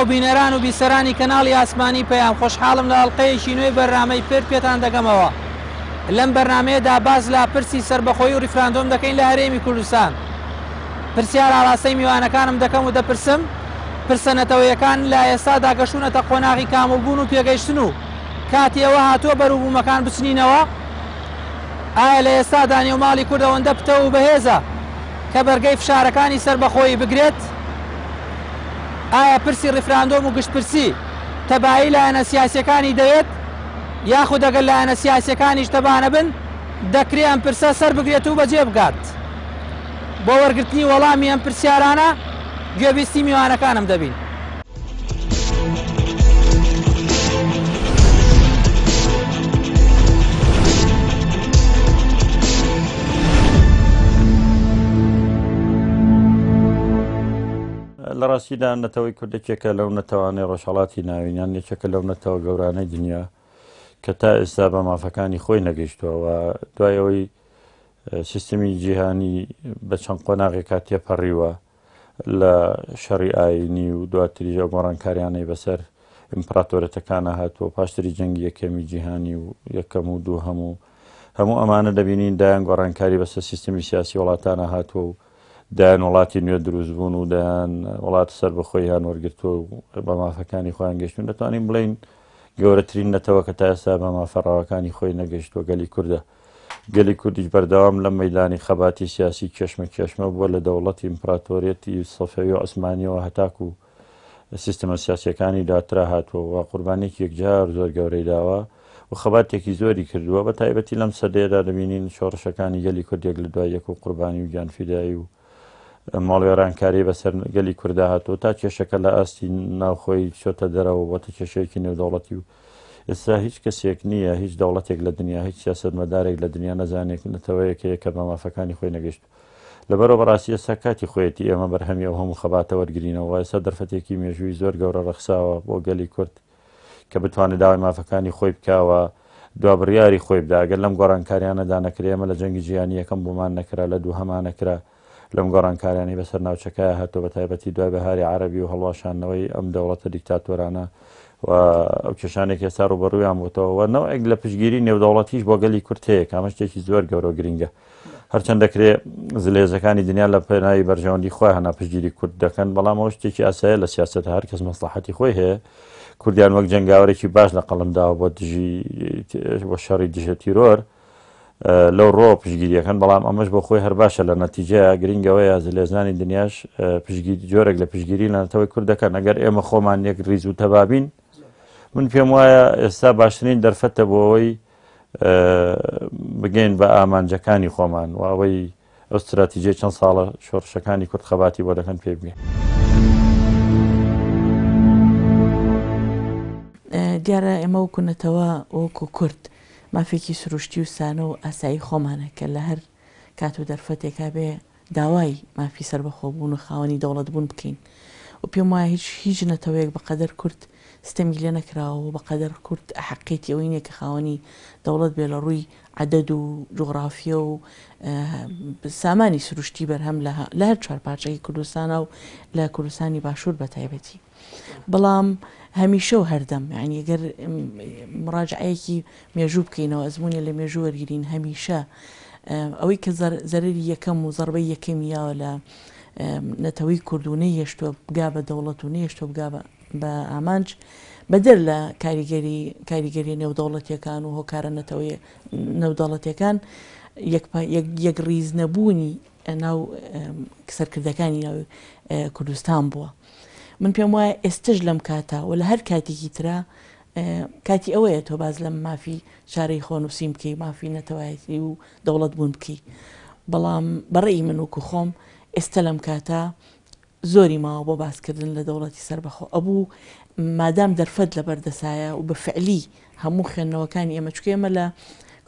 سڵاو بینەران و بیسەرانی کەناڵی ئاسمانی پەیام، خۆشحاڵم لە ئەڵقەیەکی نوێی بەرنامەی پرد پێتان دەگەمەوە. لەم بەرنامەیەدا باس لە پرسی سەربەخۆیی و ریفراندۆم دەکەین لە هەرێمی کوردستان. پرسیار ئاراستەی میوانەکانم دەکەم و دەپرسم، پرسە نەتەوەیەکان لە ئێستادا گەشتوونەتە قۆناغی کامڵبوون و پێگەیشتن و کاتی ئەوە هاتووە بەروبوومەکان بچنینەوە؟ ئایا لە ئێستادا نێوماڵی کورد ئەوەندە پتەو و بەهێزە کە بەرگەی فشارەکانی سەربەخۆیی بگرێت؟ ئایا پرسی ڕیفراندۆم و گشتپرسی تەبایی لایەنە سیاسییەکانی دەوێت؟ یاخود ئەگەر لایەنە سیاسییەکانیش تەبا نەبن، دەکرێ ئەم پرسە سەربگرێت و بەجێ بگات؟ بۆ وەرگرتنی وەڵامی ئەم پرسیارانە گوێبیستی میوانەکانم دەبین. لە ڕاستیدا نەتەوەی کورد یەکێکە لەو نەتەوانەی ڕۆژهەڵاتی ناوین یان یەکێکە لەو نەتەوە گەورانەی دنیا کە تا ئێستا بە مافەکانی خۆی نەگەیشتووە و دوای ئەوەی سیستمی جیهانی بە چەند قۆناغێکا تێپەڕیوە لە شەڕی ئایینی و دواتریش ئەو گۆڕانکاریانەی بەسەر ئیمپراتۆرەتەکانە هاتووە پاشتری جەنگی یەکەمی جیهانی و یەکەم و دووهەم و هەموو ئەمانە دەبینین دایان گۆڕانکاری بەسەر سیستمی سیاسی وڵاتانە هاتووە و دایان وڵاتی نوێ دروست بوون و دایان وڵات سەر بەخۆیان وەرگتووە و بە مافەکانی خۆیان گەشتون دەتوانین بڵین گەورەترین نەتەوە کە تا ئێستا بە مافە ڕەواکانی خۆی نەگەشتووە گەلی کوردە. گەلی کوردیش بەردەوام لەم مەیدانی خەباتی سیاسی کێشمە کێشمە بووە لە دەوڵەتی ئیمپراتۆریەتی سەفەوی و عوسمانیەوە هەتاکو سیستمە سیاسیەکانی دواترا هاتووە و قوربانیەکی یەکجار زۆر گەورەی داوە و خەباتێکی زۆری کردووە بە تایبەتی لەم سەدەیەدا دەبینین شۆڕشەکانی گەلی کورد یەک لە دوای یەک و قوربانی و گیانفیدایی و ماڵوێرانکاری بەسەر گەلی کوردا هاتووە تا کێشەکە لە ئاستی ناوخۆی چۆتە دەرەوە بۆتە کێشەیەکی نێودەوڵەتی و ئێستا هیچ کەسێک نییە هیچ دەوڵەتێک لە دنیا هیچ سیاسەتمەدارێک لە دنیا نەزانێت نەتەوەیەک هەیە کە بە مافەکانی خۆی نەگەشت لەبەرەوە بەڕاستی ئێستا کاتی خۆیەتی ئێمە بەرهەمی ئەو هەموو خەباتە وەرگرینەوە ئێستا دەرفەتێکی مێژووی زۆر گەورە ڕەخساوە بۆ گەلی کورد کە بتوانێت داوای مافەکانی خۆی بکا و دوا بڕیاری خۆی بدا ئەگەر لەم گۆڕانکاریانەدا نەکرێ ئێمە لە جەنگی جیهانی یەکەم بۆمان نەکرا لە دووهەما نەکرا لەم گۆڕانکاریانەی بەسەر ناوچەکەیا هاتووە بە تایبەتی دوای بەهاری عەرەبی و هەڵواشاندنەوەی ئەم دەوڵەتە دیکتاتۆرانە و ئەو کێشانێک ئێستا ڕووبەڕوویان بۆتەوە و نەوعێک لە پشتگیری نێودەوڵەتیش بۆ گەلی کورد هەیە کە ئەمە شتێکی زۆر گەورە و گرینگە هەرچەند دەکرێ زلهێزەکانی دنیا لە پێناوی بەرژەوەندی خۆیانە پشتگیری کورد دەکەن بەڵام ئەوە شتێکی ئاسایە لە سیاسەتە هەر کەس مەسڵەحەتی خۆی هەیە کوردیان وەک جەنگاوەرێکی باش لە قەڵم داوە بۆ دژی بۆ شەڕی دژە تیرۆر لەو ڕۆ پشگیریەکەن بەڵام ئەمەش بۆ خۆی هەر باشە لە نەتیجەیە گرنگەوەیە زلێزانی دنیاش پشگیری جۆرێک لە پشگیری لە نەتەوەی کورد دەکەن ئەگەر ئێمە خۆمان یەک ریز و تەبابین من پێم وایە ئێستا باشترین دەرفەتە بۆ ئەوەی بگەین بە ئامانجەکانی خۆمان و ئەوەی ئەو ستراتیژیەی چەند ساڵە شۆڕشەکانی کورد خەباتی بۆ دەکەن پێ بگەین. دیارە ئێمە وەکو نەتەوە وەکو کورد مافێکی سروشتی و سانە و ئاسایی خۆمانە کە لە هەر کات و دەرفەتێکا بێ داوای مافی سەربەخۆبوون و خاوەنی دەوڵەت بوون بکەین و پێم وایە هیچ هیچ نەتەوەیەک بە قەدەر کورد ستەمی لێ نەکراوە و بە قەدەر کورد ئەحەقیەتی ئەوەی نیە کە خاوەنی دەوڵەت بێ لە ڕووی عەدەد و جوغرافیە و سامانی سروشتی بەرهەم لە هەر چوارپارچەی کوردستانا و لە کوردستانی باشوور بە تایبەتی. بەڵام هەمیشە و هەردەم یانی گەر مڕاجعەیەکی مێژوو بکەینەوە ئەزموونێ لە مێژوو وەرگرین هەمیشە ئەوەی کە زەرەری یەکەم و زەڕبەی یەکەمی یاوە لە نەتەوەی کورد و نەیهێشتووە بگا بە دەوڵەت و نەیهێشتووە بگا بە ئامانج بەدەر لە کاریگەری کاریگەریە نێودەوڵەتیەکان و هۆکارە نەتەوەی نێودەوڵەتیەکان یەک ڕیز نەبوونی ناو سەرکردەکانی ناو کوردستان بووە من پێم وایە ئێستش لەم کاتە و لە هەر کاتێکی ترا کاتی ئەوەیە تۆ باز لەم مافی چارەی خۆنووسین بکەی مافی نەتەوایەتی و دەوڵەت بوون بکەی بەڵام بەڕێی من وکو خۆم ئێستا لەم کاتە زۆری ماوە بۆ باسکردن لە دەوڵەتی سەربەخۆ ئەبوو مادام دەرفەت لەبەر دەسایە و بە فعلی هەموو خوێندنەوەکانی ئێمە چونکە ئێمە لە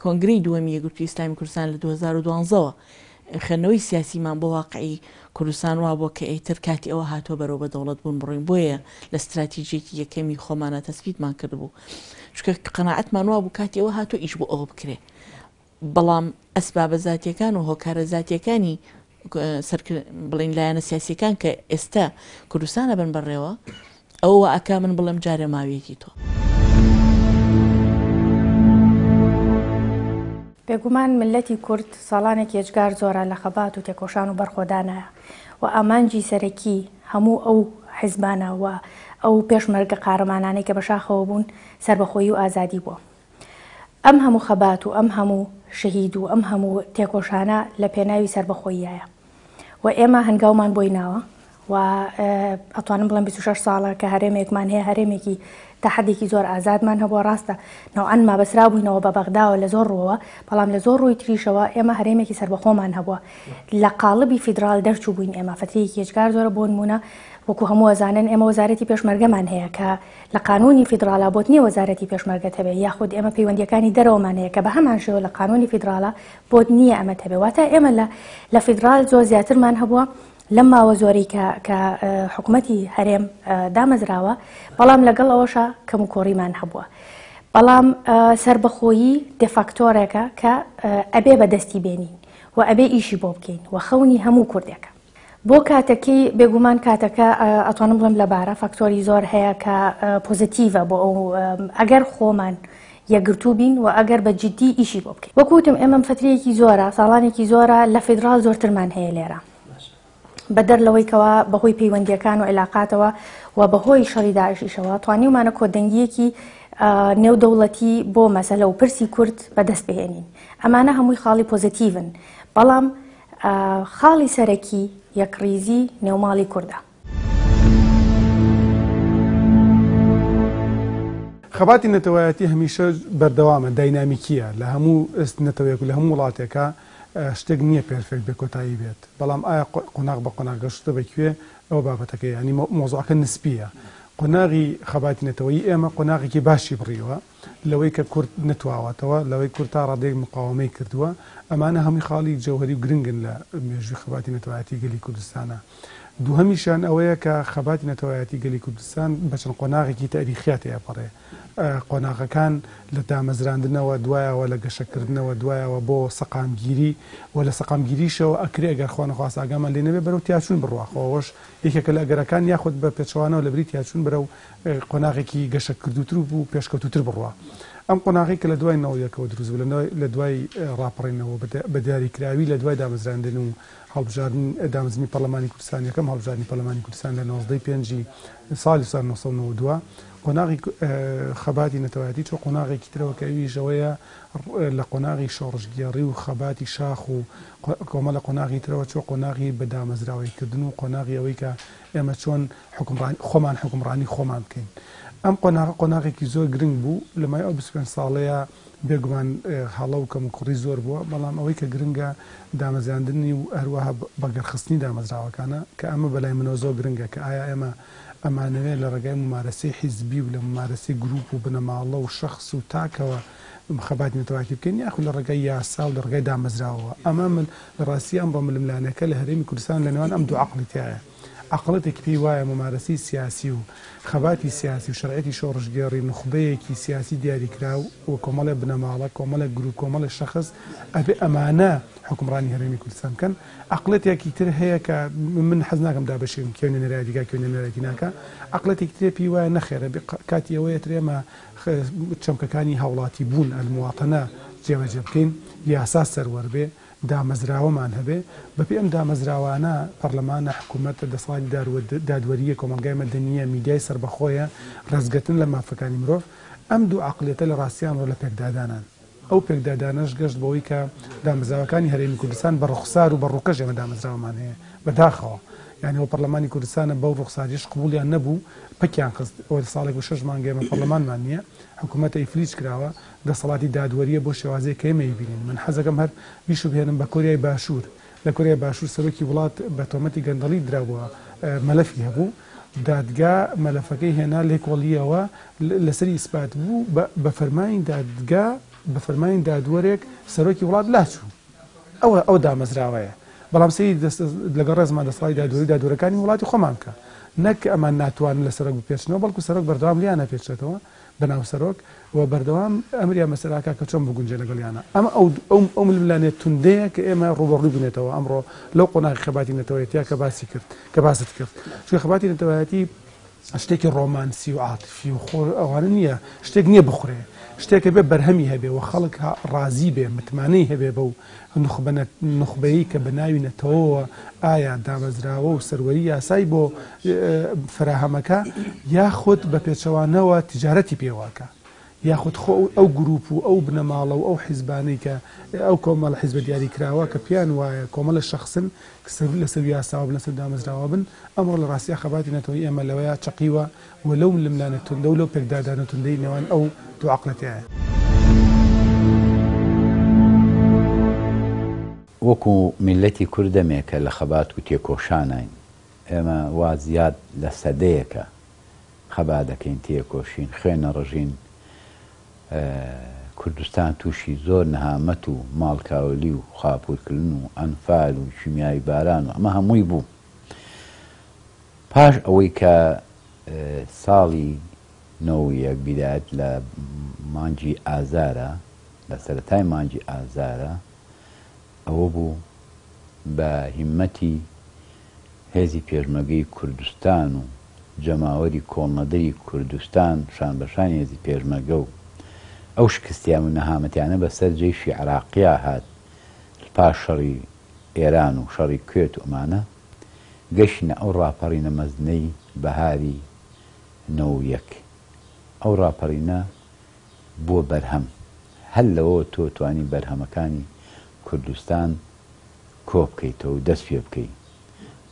کۆنگرەی دووەمی یەکگرتووی ئیسلامی کوردستان لە 2012 وە خوێندنەوەی سیاسیمان بۆ واقعی کوردستان وا بووە کە ئیتر کاتی ئەوە هاتووە بەرەو بە دەوڵەت بوون بڕۆین بۆیە لە ستراتیجیەتی یەکەمی خۆمانە تەسبیتمان کردبوو چونکە قەناعەتمان وا بوو کاتی ئەوە هاتووە ئیش بۆ ئەوە بکرێ بەڵام ئەسبابە زاتیەکان و هۆکارە زاتیەکانی بڵین لایەنە سیاسیەکان کە ئێستا کوردستان ئەبەن بەڕێوە. ئەوە وا ئەکا من بڵێم جارێ ماویەتی تۆ. بێگومان میللەتی کورد ساڵانێک یەجگار زۆرە لە خەبات و تێکۆشان و بەرخۆدانایە و ئامانجی سەرەکی هەموو ئەو حیزبانە و ئەو پێشمەرگە قارەمانانەی کە بە شاخەوە بوون سەربەخۆیی و ئازادی بووە. ئەم هەموو خەبات و ئەم هەموو شەهید و ئەم هەموو تێکۆشانە لە پێناوی سەربەخۆییایە و ئێمە هەنگاومان بۆی ناوە و ئەتوانم بڵێم 26 ساڵە کە هەرێمێکمان هەیە هەرێمێکی تا حدێکی زۆر ئازادمان هەبووە ڕاستە نەوعەن ما بەسرا بووینەوە بە بەغداوە لە زۆر ڕووەوە بەڵام لە زۆر ڕووی تریشەوە ئێمە هەرێمێکی سەربەخۆمان هەبووە لە قاڵبی فیدرال دەرچوو بووین ئێمە فترەیەکی یەجگار زۆرە بۆ نموونە وەکو هەموو ئەزانن ئێمە وەزارەتی پێشمەرگەمان هەیە کە لە قانوونی فیدراڵا بۆت نییە وەزارەتی پێشمەرگەت هەبێ یاخود ئێمە پەیوەندییەکانی دەرەوەمان هەیە کە بە هەمان شێوە لە قانوونی فیدراڵا بۆت نییە ئەمەت هەبێ واتە ئێمە لە لە فیدراڵ زۆر زیاترمان هەبووە لەم ماوە زۆرەی کە کە حکوومەتی هەرێم دامەزراوە بەڵام لەگەڵ ئەوەشا کەموکۆڕیمان هەبووە بەڵام سەربەخۆیی دێفاکتۆرێکە کە ئەبێ بەدەستی بێنین و ئەبێ ئیشی بۆ بکەین و خەونی هەموو کوردێکە. بۆ کاتەکەی بێگومان کاتەکە ئەتوانم بڵێم لەبارە فاکتۆری زۆر هەیە کە پۆزیتیڤە بۆ ئەو ئەگەر خۆمان یەکگرتوو بین و ئەگەر بە جدی ئیشی بۆ بکەین وەکو وتم ئێمە فترەیەکی زۆرە ساڵانێکی زۆرە لە فیدراڵ زۆرترمان هەیە لێرە بەدەر لەوەی کەوا بەهۆی پەیوەندیەکان و عیلاقاتەوە و بەهۆی شەڕی داعشیشەوە توانیومانە کۆدەنگیەکی نێودەوڵەتی بۆ مەسەلە و پرسی کورد بەدەست بهێنین ئەمانە هەمووی خاڵی پۆزیتیڤن بەڵام خاڵی سەرەکی یەکڕیزی نێوماڵی کوردە. خەباتی نەتەوایەتی هەمیشە بەردەوامە، داینامیکییە، لە هەموو نەتەوەیەک و لە هەموو وڵاتێکا شتێک نییە perfect بێ کۆتایی بێت، بەڵام ئایا قۆناغ بە قۆناغ گەشتووتە بە کوێ ئەوە بابەتەکەیە، یانی مەوزوعەکە نسبییە. قۆناغی خەباتی نەتەوەیی ئێمە قۆناغێکی باشی بڕیوە، لەوەی کە کورد نەتواوەتەوە، لەوەی کورد تا ڕادەیەک مقاوەمەی کردووە، ئەمانە هەمووی خاڵی جەوهەری و گرنگن لە مێژووی خەباتی نەتەوایەتی گەلی کوردستانا. دووهەمیشیان ئەوەیە کە خەباتی نەتەوایەتی گەلی کوردستان بە چەند قۆناغێکی تاریخیا تێئەپەڕێ. قۆناغەکان لە دامەزراندنەوە دوایەوە لە گەشەکردنەوە دوایەوە بۆ سەقامگیری و لە سەقامگیریشەوە ئەکرێ ئەگەر خوا نەخواستە ئاگامان لێ نەبێ بەرەو تیاچوون بڕوا. خۆ ئەوەش یەکێکە لە ئەگەرەکان یاخود بە پێچەوانەوە لەبری تیاچوون بەرەو قۆناغێکی گەشەکردووتر و پێشکەوتووتر بڕوا. ئەم قۆناغەی کە لە دوای 91ەوە دروست بوو، لە دوای ڕاپەڕینەوە بە دیاریکراوی لە دوای دامەزراندن و هەڵبژاردن دامەزرانی پەرلەمانی کوردستان، یەکەم هەڵبژاردنی پەرلەمانی کوردستان لە 19 ی پێنجی ساڵی 1992، قۆناغی خەباتی نەتەوایەتی چووە قۆناغێکی ترەوە کە ئەویش ئەوەیە لە قۆناغی شۆڕشگێڕی و خەباتی شاخ و کۆمەڵە قۆناغی ترەوە چووە قۆناغی بە دامەزراوەیکردن و قۆناغی ئەوەی کە ئێمە چۆن حوکمڕانی خۆمان حوکمڕانی خۆمان بکەین. ئەم قۆناغە قۆناغێکی زۆر گرنگ بوو، لە ماوەی ئەو 25 ساڵەیا بێگومان هەڵە و کەموکوڕی زۆر بووە، بەڵام ئەوەی کە گرنگە دامەزراندنی و هەروەها بەگەڕخستنی دامەزراوەکانە، کە ئەمە بەلای منەوە زۆر گرنگە کە ئایا ئێمە ئەمانەوێ لە ڕێگای مومارەسەی حیزبی و لە مومارەسەی گروپ و بنەماڵە و شەخس و تاکەوە خەباتی نەتەوایەتی بکەین یاخود لە ڕێگای یاسا و لە ڕێگای دامەزراوەوە. ئەمە من لە ڕاستی ئەمڕۆ ململانێکە لە هەرێمی کوردستان لە نێوان ئەم دوو عەقڵیتایە. عەقڵێتێک پێی وایە مومارەسەی سیاسی و خەباتی سیاسی و شەرعیەتی شۆڕشگێڕی نوخبەیەکی سیاسی دیاریکراو و کۆمەڵێ بنەماڵە، کۆمەڵێک گروپ، کۆمەڵێ شەخس ئەبێ ئەمانە حوکمڕانی هەرێمی کوردستان بکەن. عەقڵێتێکی تر هەیە کە من حەز ناکەم دابەشی بکەم کێ نوێنەرایەتی کا کێ نوێنەرایەتی ناکا. عەقڵێتێکی تر پێی وایە نەخێر ئەبێ کاتی ئەوەیە تر ئێمە چەمکەکانی هاوڵاتی بوون، المواطنە، جێبەجێ بکەین، یاسا سەروەر بێ، دامەزراوەمان هەبێ، بەپێی ئەم دامەزراوانە، پەرلەمانە، حکومەتە، دەسەڵاتی دادوەرییە، کۆمەڵگای مەدەنییە، میدیای سەربەخۆیە، ڕێزگرتن لە مافەکانی مرۆڤ، ئەم دوو عەقڵیەتە لە ڕاستیا ئەمڕۆ لە پێکدادانان. ئەو پێکدادانەش گەشت بەوەی کە دامەزراوەکانی هەرێمی کوردستان بە ڕوخسار و بە ڕووکەش ئێمە دامەزراوەمان هەیە، بەداخەوە یانی ئەوە پەرلەمانی کوردستانە بەو ڕوخساریەش قبوڵیان نەبوو، پەکیان خست، ئەوە ساڵێک و شەش مانگە ئێمە پەرلەمانمان نییە، حکومەتە ئیفلیج کراوە، دەسەڵاتی دادوەرییە بۆ شێوازێک کە ئێمە ئەیبینین. من حەزەکەم هەر بیشوبهێنم بە کۆریای باشوور. لە کۆریای باشوور سەرۆکی وڵات بە تۆمەتی گەندەڵی درابووە مەلەفی هەبوو. دادگا مەلەفەکەی هێنا لێکۆڵییەوە لەسەری ئیسپات بوو بە فەرمانی دادگا بە فەرمانی دادوەرێک سەرۆکی وڵات لاچوو. ئەوە ئەو دامەزراوەیە. بەڵام سەیری لەگەڵ ڕێزمان دەسەڵاتی دادوەری و دادوەرەکانی وڵاتی خۆمان بکە. نەک ئەمان ناتوانن لە سەرۆک بپێچنەوە بەڵکو سەرۆک بەردەوام لێیان ئەپێچێتەوە. بەناو سەرۆک و بەردەوام ئەمریان بەسەر ئاکا کە چۆن بگونجێ لەگەڵیانا. ئەمە ئەو ئەو ئەو ململانێ توندەیە کە ئێمە ڕووبەڕووی بووینەتەوە ئەمڕۆ لەو قۆناغی خەباتی نەتەوەیەتیە کە باسی کرد کە باست کرد. چونکە خەباتی نەتەوایەتی. شتێکی ڕۆمانسی و عاتفی و خۆ ئەوانە نییە، شتێک نییە بخورێ، شتێکە بێ بەرهەمی هەبێ و خەڵک ڕازی بێ، متمانەی هەبێ بەو نوخبە نوخبەیەی کە بە ناوی نەتەوەوە ئایا دامەزراوە و سەروەری یاسای بۆ فەراهەمەکا یاخود بە پێچەوانەوە تیجارەتی پێوەکا. یاخود خۆ ئەو گروپ و ئەو بنەماڵە و ئەو حیزبانەی کە ئەو کۆمەڵە حیزبە دیاریکراوە کە پێیان وایە کۆمەڵە شەخسن لەسەر یاساوە بن لەسەر دامەزراوە بن، ئەمڕۆ لە ڕاستیا خەباتی نەتەوەیی ئێمە لەوەیا چەقیوە و لەو ململانێ توندە و لەو پێکدادانە توندەی نێوان ئەو دوو عەقڵێتەیایە. وەکو میللەتی کورد دەمێکە لە خەبات و تێکۆشاناین، ئێمە وا زیاد لە سەدەیەکە خەبات دەکەین، تێکۆشین، خوێن ئەڕژین، کوردستان تووشی زۆر نەهامەت و ماڵکاولی و خاپوورکردن و ئەنفال و کیمیاوی باران و ئەمە هەمووی بوو. پاش ئەوەی کە ساڵی 91 بیدایەت لە مانگی ئازارە، لە سەرەتای مانگی ئازارە ئەوە بوو بە هیممەتی هێزی پێشمەرگەی کوردستان و جەماوەری کۆڵنەدەری کوردستان شانبەشانی هێزی پێشمەرگە و ئەو شکستیان و نەهامەتیانە بە سەر جەیشی عێراقیا هات پاش شەڕی ئێران و شەڕی کوێت و ئەمانە گەشتینە ئەو ڕاپەڕینە مەزنەی بەهاری 91 ئەو ڕاپەڕینە بووە بەرهەم هەر لەوەوە تۆ توانی بەرهەمەکانی کوردستان کۆ بکەیتەوە و دەست پێ بکەی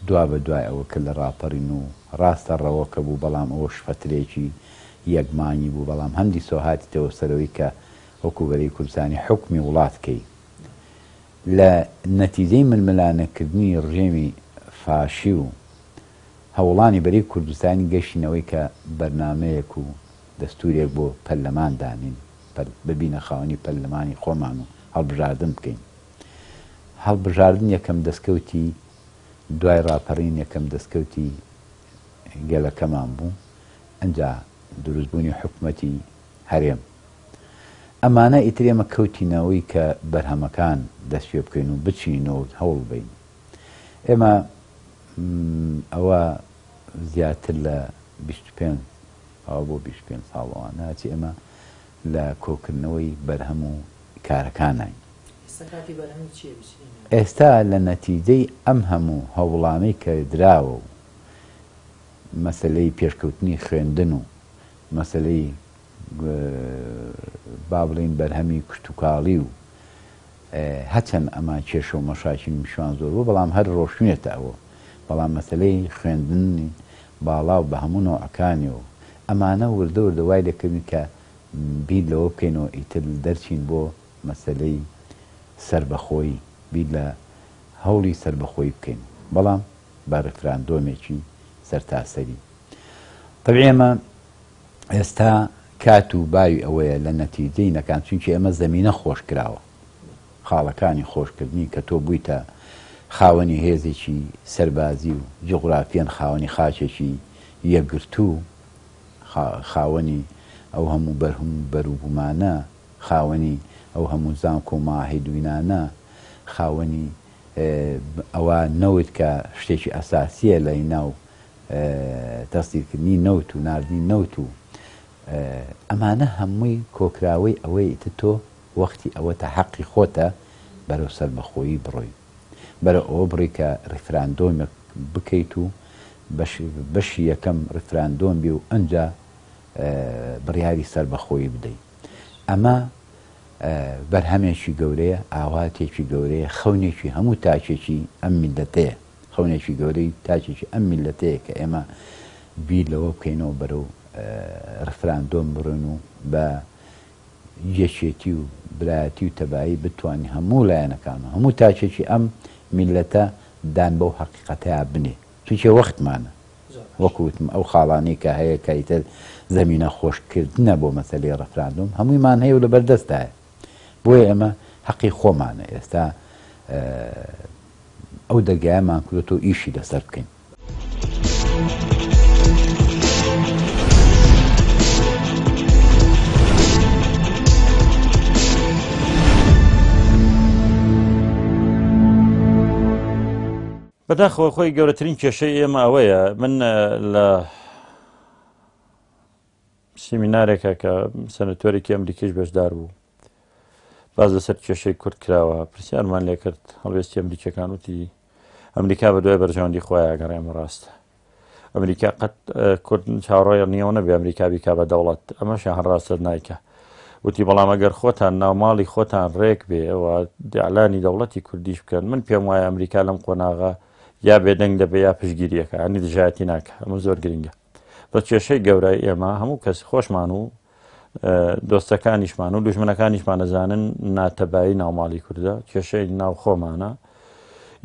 دوا بە دوای ئەوە کە لە ڕاپەڕین و ڕاستە ڕەوەکە بوو بەڵام ئەوەش فەترەیەکی یەک مانگی بوو بەڵام هەمدیسەوە هاتیتەوە سەرەوەی کە وەکوو بەرەی کوردستانی حوکمی وڵات کەی لە نەتیجەی ململانێ کردنی ڕژێمی فاشی و هەوڵانی بەرەی کوردستانی گەشتینەوەی کە بەرنامەیەک و دەستوورێک بۆ پەرلەمان دانین ببینە خاوەنی پەرلەمانی خۆمان و هەڵبژاردن بکەین. هەڵبژاردن یەکەم دەستکەوتی دوای ڕاپەڕین یەکەم دەستکەوتی گەلەکەمان بوو، ئنجا دروستبوونی حکومەتی هەرێم. ئەمانە ئیتر ئێمە کەوتینەوەی کە بەرهەمەکان دەست پێ بکەین و بچینەوە و هەوڵ بەین. ئێمە ئەوە زیاتر لە 25 ئەوە بۆ 25 ساڵ ئەوانە ئەچێ ئێمە لە کۆکردنەوەی بەرهەم و کارەکاناین. ئێستا کاتی بەرهەمی چییە بچنینەوە؟ ئێستا لە نەتیجەی ئەم هەموو هەوڵانەی کە دراوە و مەسەلەی پێشکەوتنی خوێندن و مەسەلەی با بڵێین بەرهەمی کشتوکاڵی و هەچەند ئەمان کێشە و مەشاکیل میشوان زۆر بوو بەڵام هەر ڕۆشتوینەتە ئەوە بەڵام مەسەلەی خوێندنی باڵا و بە هەموو نەوعەکانی و ئەمانە وردە وردە وای لێکردین کە بیر لەوە بکەینەوە ئیتر دەرچین بۆ مەسەلەی سەربەخۆیی بیر لە هەوڵی سەربەخۆیی بکەین بەڵام بە ڕیفراندۆمێکی سەرتاسەری تەبعی ئێمە ئێستا کات و باوی ئەوەیە لە نەتیجەی نەکان چونکی ئێمە زەمینە خۆش کراوە خاڵەکانی خۆشکردنی کە تۆ بوویتە خاوەنی هێزێکی سەربازی و جوغرافیەن خاوەنی خاکێکی یەکگرتوو خاوەنی ئەو هەموو بەرهوم و بەروبوومانە، خاوەنی ئەو هەموو زانکۆ و مەعاهید و ئینانە، خاوەنی ئەوە نەوت کە شتێکی ئەساسییە لە ناو تەسدیرکردنی نەوت و ناردنی نەوت و ئەمانە هەمووی کۆکراوەی ئەوەیە ئیتر تۆ وەختی ئەوەتە حەقی خۆتە بەرەو سەربەخۆیی بڕۆی. بەرەو ئەوە بڕی کە ڕیفراندۆمێک بکەیت و بەشی یەکەم ڕیفراندۆم بێ و ئەنجا بڕیاری سەربەخۆیی بدەی. ئەمە بەرهەمێکی گەورەیە، ئاواتێکی گەورەیە، خەونێکی هەموو تاکێکی ئەم میللەتەیە، خەونێکی گەورەی تاکێکی ئەم میللەتەیە کە ئێمە بیر لەوە بکەینەوە بەرەو ڕیفراندۆم بڕۆین و بە یەکێتی و برایەتی و تەبایی بتوانین هەموو لایەنەکان و هەموو تاکێکی ئەم میللەتە دان بەو هەقیقەتەیا بنێ چونکێ وەختمانە وەکو وتم ئەو خاڵانەی کە هەیە کە ئیتر زەمینە خۆشکردنە بۆ مەسەلەی ڕەفراندۆم هەموویمان هەیە و لەبەر دەستدایە بۆیە ئێمە هەقی خۆمانە ئێستا ئەو دەرگایەمان کردۆتەوە ئیشی لەسەر بکەین. بەداخەوە خۆی گەورەترین کێشەی ئێمە ئەوەیە من لە سیمینارێکە کە سەنەتۆرێکی ئەمریکیش بەشدار بوو باز لەسەر کێشەی کورد کراوە پرسیارمان لێکرد هەڵوێستی ئەمریکیەکان وتی ئەمریکا بە دوای بەرژەوەندی خۆیان گەڕێمە ڕاستە ئەمریکا قەت کورد چاوەڕێ نیەوە نەبێ ئەمریکا بیکا بە دەوڵەت ئەمەشیان هەر ڕاستە نایکا وتی بەڵام ئەگەر خۆتان ناو ماڵی خۆتان ڕێک بێ و ئیعلانی دەوڵەتی کوردیش بکەن من پێم وایە ئەمریکا لەم قۆناغە یا بێدەنگ دەبێ یا پشتگیریەکە ئەنی دژایەتی ناکە ئەمە زۆر گرنگە بە کێشەی گەورای ئێمە هەموو کەس خۆشمان و دۆستەکانیشمان و دوژمنەکانیشمان ئەزانن ناتەبایی ناوماڵی کوردە، کێشەی ناوخۆمانە.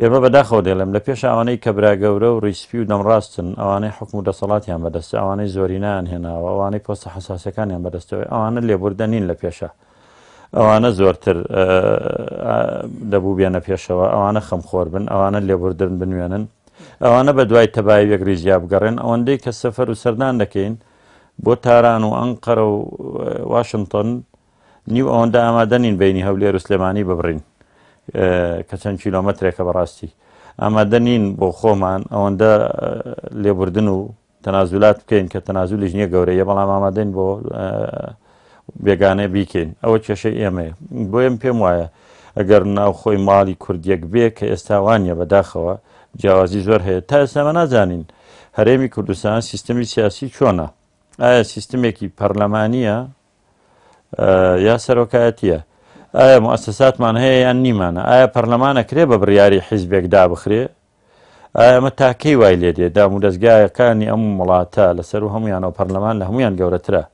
ئێمە بەداخەوە دەیڵێم لە پێش ئەوانەی کە برا گەورە و ڕیسپی و دەمڕاستن، ئەوانەی حوکم و دەسەڵاتیان بەدەستە، ئەوانەی زۆرینەیان هێناوە، ئەوانەی پۆستە حەساسەکانیان بەدەستەوەی، ئەوانە لێبوردە نین لە پێشە. ئەوانە زۆرتر دەبوو بێنە پێشەوە، ئەوانە خەمخۆر بن، ئەوانە لێبوردن بنوێنن، ئەوانە بە دوای تەبایی و یەکڕیزیا بگەڕێن، ئەوەندەی کە سەفەر و سەردان دەکەین، بۆ تاران و ئەنقەرە و واشنتۆن نیو ئەوەندە ئامادە نین بینی هەولێر و سلێمانی ببڕین کە چەند کیلۆمەترێکە بەڕاستی ئامادە نین بۆ خۆمان ئەوەندە لێبوردن و تەنازولات بکەین کە تەنازولیش نییە گەورەیە بەڵام ئامادەین بۆ بێگانە بیکەین ئەوە کێشەی ئێمەیە بۆیەم پێم وایە ئەگەر ناوخۆی ماڵی کوردیەک بێ کە ئێستا وانە بەداخەوە جیاوازی زۆر هەیە تا ئێستا مە نازانین هەرێمی کوردستان سیستمی سیاسی چۆنە؟ ئایا سیستمێکی پەرلەمانییە یا سەرۆکایەتیە؟ ئایا موسساتمان هەیە یان نیمانە؟ ئایا پەرلەمان ئەکرێ بە بڕیاری حیزبێک دابخرێ؟ ئایا ئەمە تا کەی وای لێ دێ؟ دامودەزگایەکانی ئەم وڵاتە لەسەر و هەمویانەوە پەرلەمان لە هەمویان گەورەترە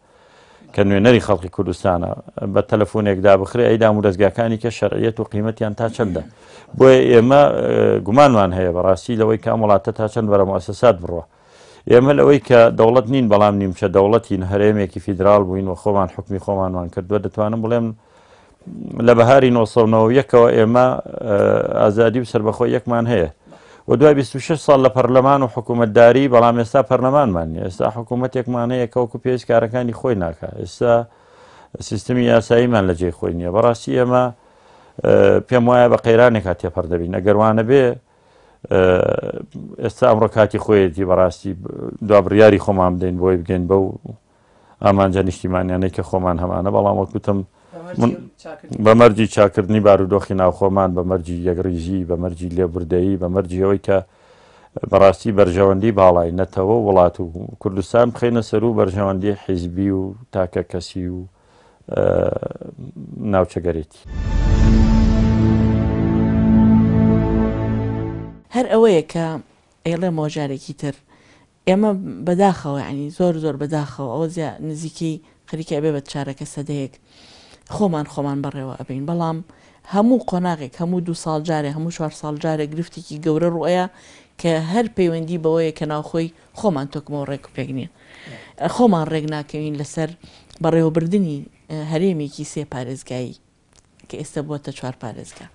کە نوێنەری خەڵکی کوردستانە بە تەلەفۆنێک دابخرێ ئەی دامودەزگاکانی کە شەرعیەت و قیمەتیان تا چەندە؟ بۆیە ئێمە گومانمان هەیە بەڕاستی لەوەی کە ئەم وڵاتە تا چەند بەرە موسسات بڕوە. ئێمە لەوەی کە دەوڵەت نین بەڵام نیمچە دەوڵەتین هەرێمێکی فیدراڵ بووین و خۆمان حکمی خۆمانمان کردووە دەتوانم بڵێم لە بەهاری 1990ەوە ئێمە ئازادی و سربەخۆ یەکمان هەیە و دوای 26 ساڵ لە پەرلەمان و حکوومەتداری بەڵام ئێستا پەرلەمانمان نیە ئێستا حکوومەتێکمان هەیە کە وەکو پێویست کارەکانی خۆی ناکا ئێستا سیستمی یاساییمان لە جێی خۆی نییە بەڕاستی ئێمە پێم وایە بە قەیرانێکا تێپەڕ دەبین ئەگەر وانەبێ ئێستا ئەمڕۆ کاتی خۆیەتی بەڕاستی دوا بڕیاری خۆمان بدەین بۆی بگەین بەو ئامانجە نیشتیمانیانەی کە خۆمان هەمانە بەڵام وەک وتم بە مەرجی چاکردنی بارودۆخی ناوخۆمان بە مەرجی یەکڕیزی بە مەرجی لێبوردەیی بە مەرجی ئەوەی کە بەڕاستی بەرژەوەندی باڵای نەتەوە و وڵات و کوردستان بخەینە سەرو بەرژەوەندی حیزبی و تاکە کەسی و ناوچەگەرێتی. هەر ئەوەیە کە ئەیڵێمەوە جارێکی تر ئێمە بەداخەوە یانی زۆر زۆر بەداخەوە ئەوە زیا نزیکەی خەریکە ئەبێ بە چارەکە سەدەیەک خۆمان خۆمان بەڕێوە ئەبەین بەڵام هەموو قۆناغێک هەموو دوو ساڵ جارێ هەموو چوار ساڵ جارێ گرفتێکی گەورە ڕوئەیا کە هەر پەیوەندی بەوەیە کە ناوخۆی خۆمان تۆکمە و ڕێک و پێک نییە خۆمان ڕێک ناکەوین لەسەر بەڕێوەبردنی هەرێمێکی سێ پارێزگایی کە ئێستا بووەتە چوار پارێزگا.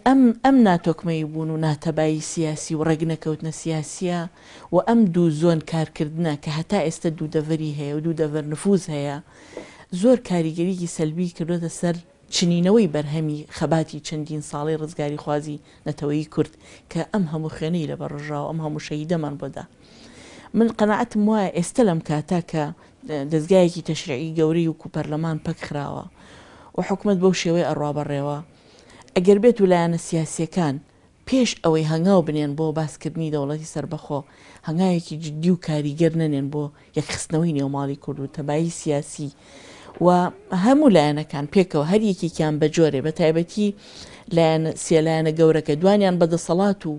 ئەم ئەم ناتۆکمەیی بوون و ناتەبایی سیاسی و ڕێکنەکەوتنە سیاسییە و ئەم دوو زۆن کارکردنە کە هەتا ئێستا دوو دەڤەری هەیە و دوو دەڤەر نفوز هەیە زۆر کاریگەریی سەلبی کردۆتە سەر چنینەوەی بەرهەمی خەباتی چەندین ساڵەی ڕزگاریخوازی نەتەوەیی کورد کە ئەم هەموو خوێنەی لەبەر ڕژا و ئەم هەموو شەهیدەمان بۆ دا. من قەناعەتم وایە ئێستە لەم کاتە کە دەزگایەکی تەشریعی گەورەی وکو پەرلەمان پەک خراوە و حکومەت بەو شێوەیە ئەڕوا بەڕێوە، ئەگەر بێت و لایەنە سیاسییەکان پێش ئەوەی هەنگاو بنێن بۆ باسکردنی دەوڵەتی سەربەخۆ، هەنگاوێکی جددی و کاریگەر نەنێن بۆ یەکخستنەوەی نێوماڵی کورد و تەبایی سیاسی و هەموو لایەنەکان پێکەوە هەر یەکێکیان بە جۆرێ بە تایبەتی لایەنە سێ لایەنە گەورەکە دوانیان بە دەسەڵات و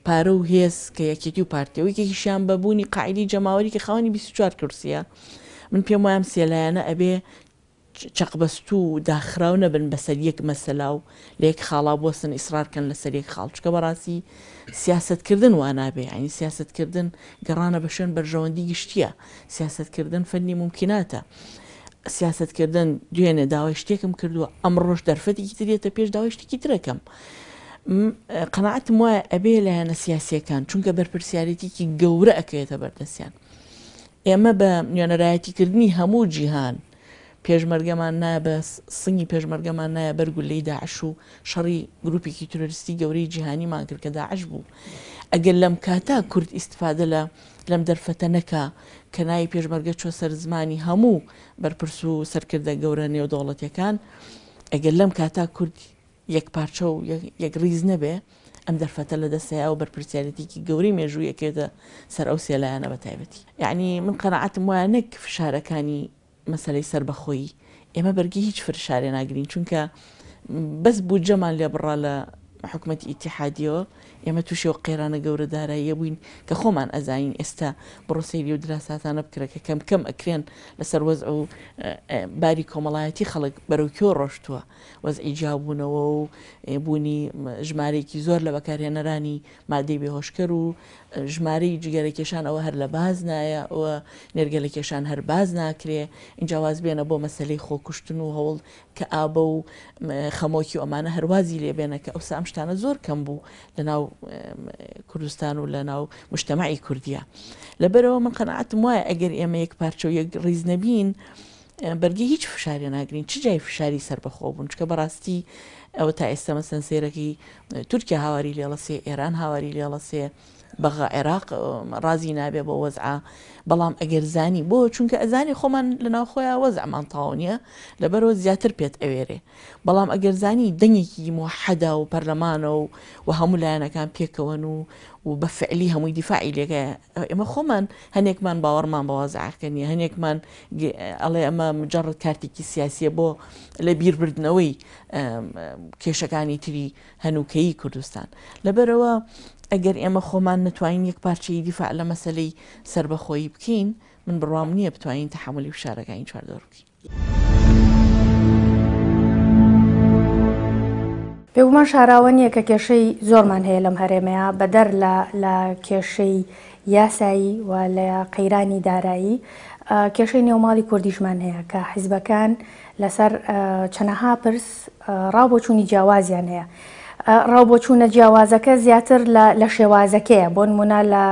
پارە و هێز کە یەکێتی و پارتیە و یەکێکیشیان بە بوونی قاعیدەی جەماوەری کە خاوەنی 24 کورسیە من پێم وایە ئەم سێ لایەنە ئەبێ چەقبەستوو و داخراو نەبن بەسەر یەک مەسەلا و لە یەک خاڵا بوەستن ئیسڕار کەن لەسەر یەک خاڵ چونکە بەڕاستی سیاسەت کردن وا نابێ یانی سیاسەت کردن گەڕانە بە شوێن بەرژەوەندی گشتیە سیاسەت کردن فەنی مومکیناتە سیاسەت کردن دوێنێ داوای شتێکم کردووە ئەمڕۆش دەرفەتێکی تر یەتە پێش داوای شتێکی ترەکەم قەناعەتم وایە ئەبێ لایەنە سیاسیەکان چونکە بەرپرسیارێتیکی گەورە ئەکەوێتە بەردەستیان ئێمە بە نوێنەرایەتیکردنی هەموو جیهان. پێشمەرگەمان نایە بە سنگی پێشمەرگەمان نایە بەر گولەی داعش و شەڕی گروپێکی ترۆریستی گەورەی جیهانیمان کرد کە داعش بوو. ئەگەر لەم کاتە کورد ئیستفادە لە لەم دەرفەتە نەکا کە ناوی پێشمەرگە چوە سەر زمانی هەموو بەرپرس و سەرکردە گەورە نێودەوڵەتیەکان، ئەگەر لەم کاتە کورد یەک پارچە و یەک ڕیز نەبێ ئەم دەرفەتە لە دەست هەیە و بەرپرسیارێتیکی گەورەی مێژووی ئەکەوێتە سەر ئەو سێ لایەنە بە تایبەتی. یەعنی من قەناعەتم وایە نەک فشارەکانی مەسەلەی سەربەخۆیی ئێمە بەرگەی هیچ فرشارێ ناگرین چونکە بەس بودجەمان لێ بڕا لە حکومەتی ئیتیحادیەوە ئێمە تووشی ئەو قەیرانە گەورە داراییە بووین کە خۆمان ئەزانین ئێستا بڕۆ سەیری و دراساتانە بکرە کە کەم کەم ئەکرێن لەسەر وەزع و باری کۆمەڵایەتی خەڵک بەرەو کوێ ڕۆشتووە وەزعی جیابوونەوە و بوونی ژمارەیەکی زۆر لە بەکارهێنەرانی مادەی بێهۆشکەر و ژمارەی جگەرە کێشان ئەوە هەر لە باز نایە ئەوە نێرگەلە کێشان هەر باز ناکرێ ئینجا واز بێنە بۆ مەسەلەی خۆکوشتن و هەوڵ کەئابە و خەمۆکی و ئەمانە هەر وازی لێ بێنە کە ئەوسا ئەم شتانە زۆر کەم بوو لە ناو کوردستان و لە ناو مجتەمەعی کوردیە لەبەرەوە من قەناعەتم وایە ئەگەر ئێمە یەک پارچە و یەک ڕیز نەبین بەرگەی هیچ فشارێ ناگرین چ جای فشاری سەربەخۆ بوون چکە بەڕاستی ئەوە تا ئێستا مەسەن سەیرەکەی تورکیا هاواری لێڵەسێ ئێران هاواری لێڵەسێ بەغا عێراق ڕازی نابێ بۆ وەزعە بەڵام ئەگەر زانی بۆ چونکە ئەزانی خۆمان لە ناوخۆیان وەزعمان تاو نییە لەبەرەوە زیاتر پێت ئەوێرێ بەڵام ئەگەر زانی دەنگێکی موحەدە و پەرلەمانە و و هەموو لایەنەکان پێکەوەن و و بە فعلی هەمووی دیفاعی لێکە ئێمە خۆمان هەنێکمان باوەڕمان بە وەزعەکە نییە هەنێکمان ئەڵێ ئەمە مجرد کارتێکی سیاسیە بۆ لە بیربردنەوەی کێشەکانی تری هەنووکەیی کوردستان لەبەرەوە ئەگەر ئێمە خۆمان نەتوانین یەک پارچەی دیفاع لە مەسلەی سربەخۆیی بکەین من بڕوام نییە بتوانین تەحملی فشارەکانی چواردەور بکەین. بێگومان شاراوە نییە کە کێشەی زۆرمان هەیە لەم هەرێمەیە بەدەر لە لە کێشەی یاسایی و لە قەیرانی دارایی کێشەی نێوماڵی کوردیشمان هەیە کە حیزبەکان لەسەر چەنەها پرس ڕاوبۆچوونی جیاوازیان هەیە. ڕاوبۆچوونە جیاوازەکە زیاتر لە شێوازەکەیە بۆ نمونە لە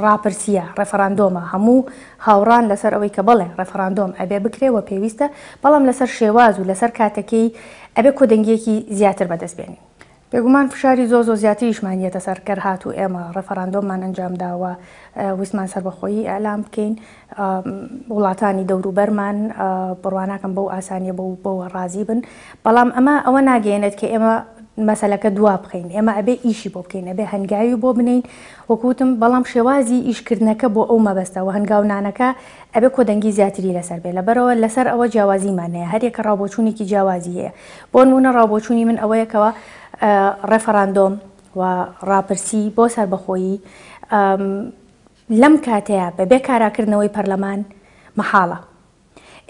ڕاپرسیە ڕێفراندۆمە هەموو هاوڕان لەسەر ئەوەی کە بەڵێ ڕێفراندۆم ئەبێ بکرێ و پێویستە بەڵام لەسەر شێواز و لەسەر کاتەکەی ئەبێ کۆدەنگیەکی زیاتر بەدەست بێنین. بێگومان فشاری زۆر زۆر زیاتریشمان یەتە سەر گەر هاتوو ئێمە ڕێفەراندۆممان ئەنجام دا و ویستمان سەربەخۆیی ئیعلان بکەین وڵاتانی دەوروبەرمان بڕواناکەم بەو ئاسانیە بەو بەوە ڕازی بن بەڵام ئەمە ئەوە ناگەیەنێت کە ئێمە مەسەلەکە دوا بخەین ئێمە ئەبێ ئیشی بۆ بکەین ئەبێ هەنگاوی بۆ بنین وەکوتم بەڵام شێوازی ئیشکردنەکە بۆ ئەو مەبەستە و هەنگاونانەکە ئەبێ کۆدەنگی زیاتری لەسەر بێ لەبەرئەوە لەسەر ئەوە جیاوازیمان هەیە هەریەکە ڕاوبۆچوونێکی جیاوازی هەیە بۆنموونە ڕاوبۆچوونی من ئەوەیە کەوا ڕێفەڕاندۆم و ڕاپرسی بۆ سەربەخۆیی لەم کاتەیە بەبێ کاراکردنەوەی پەرلەمان مەحاڵە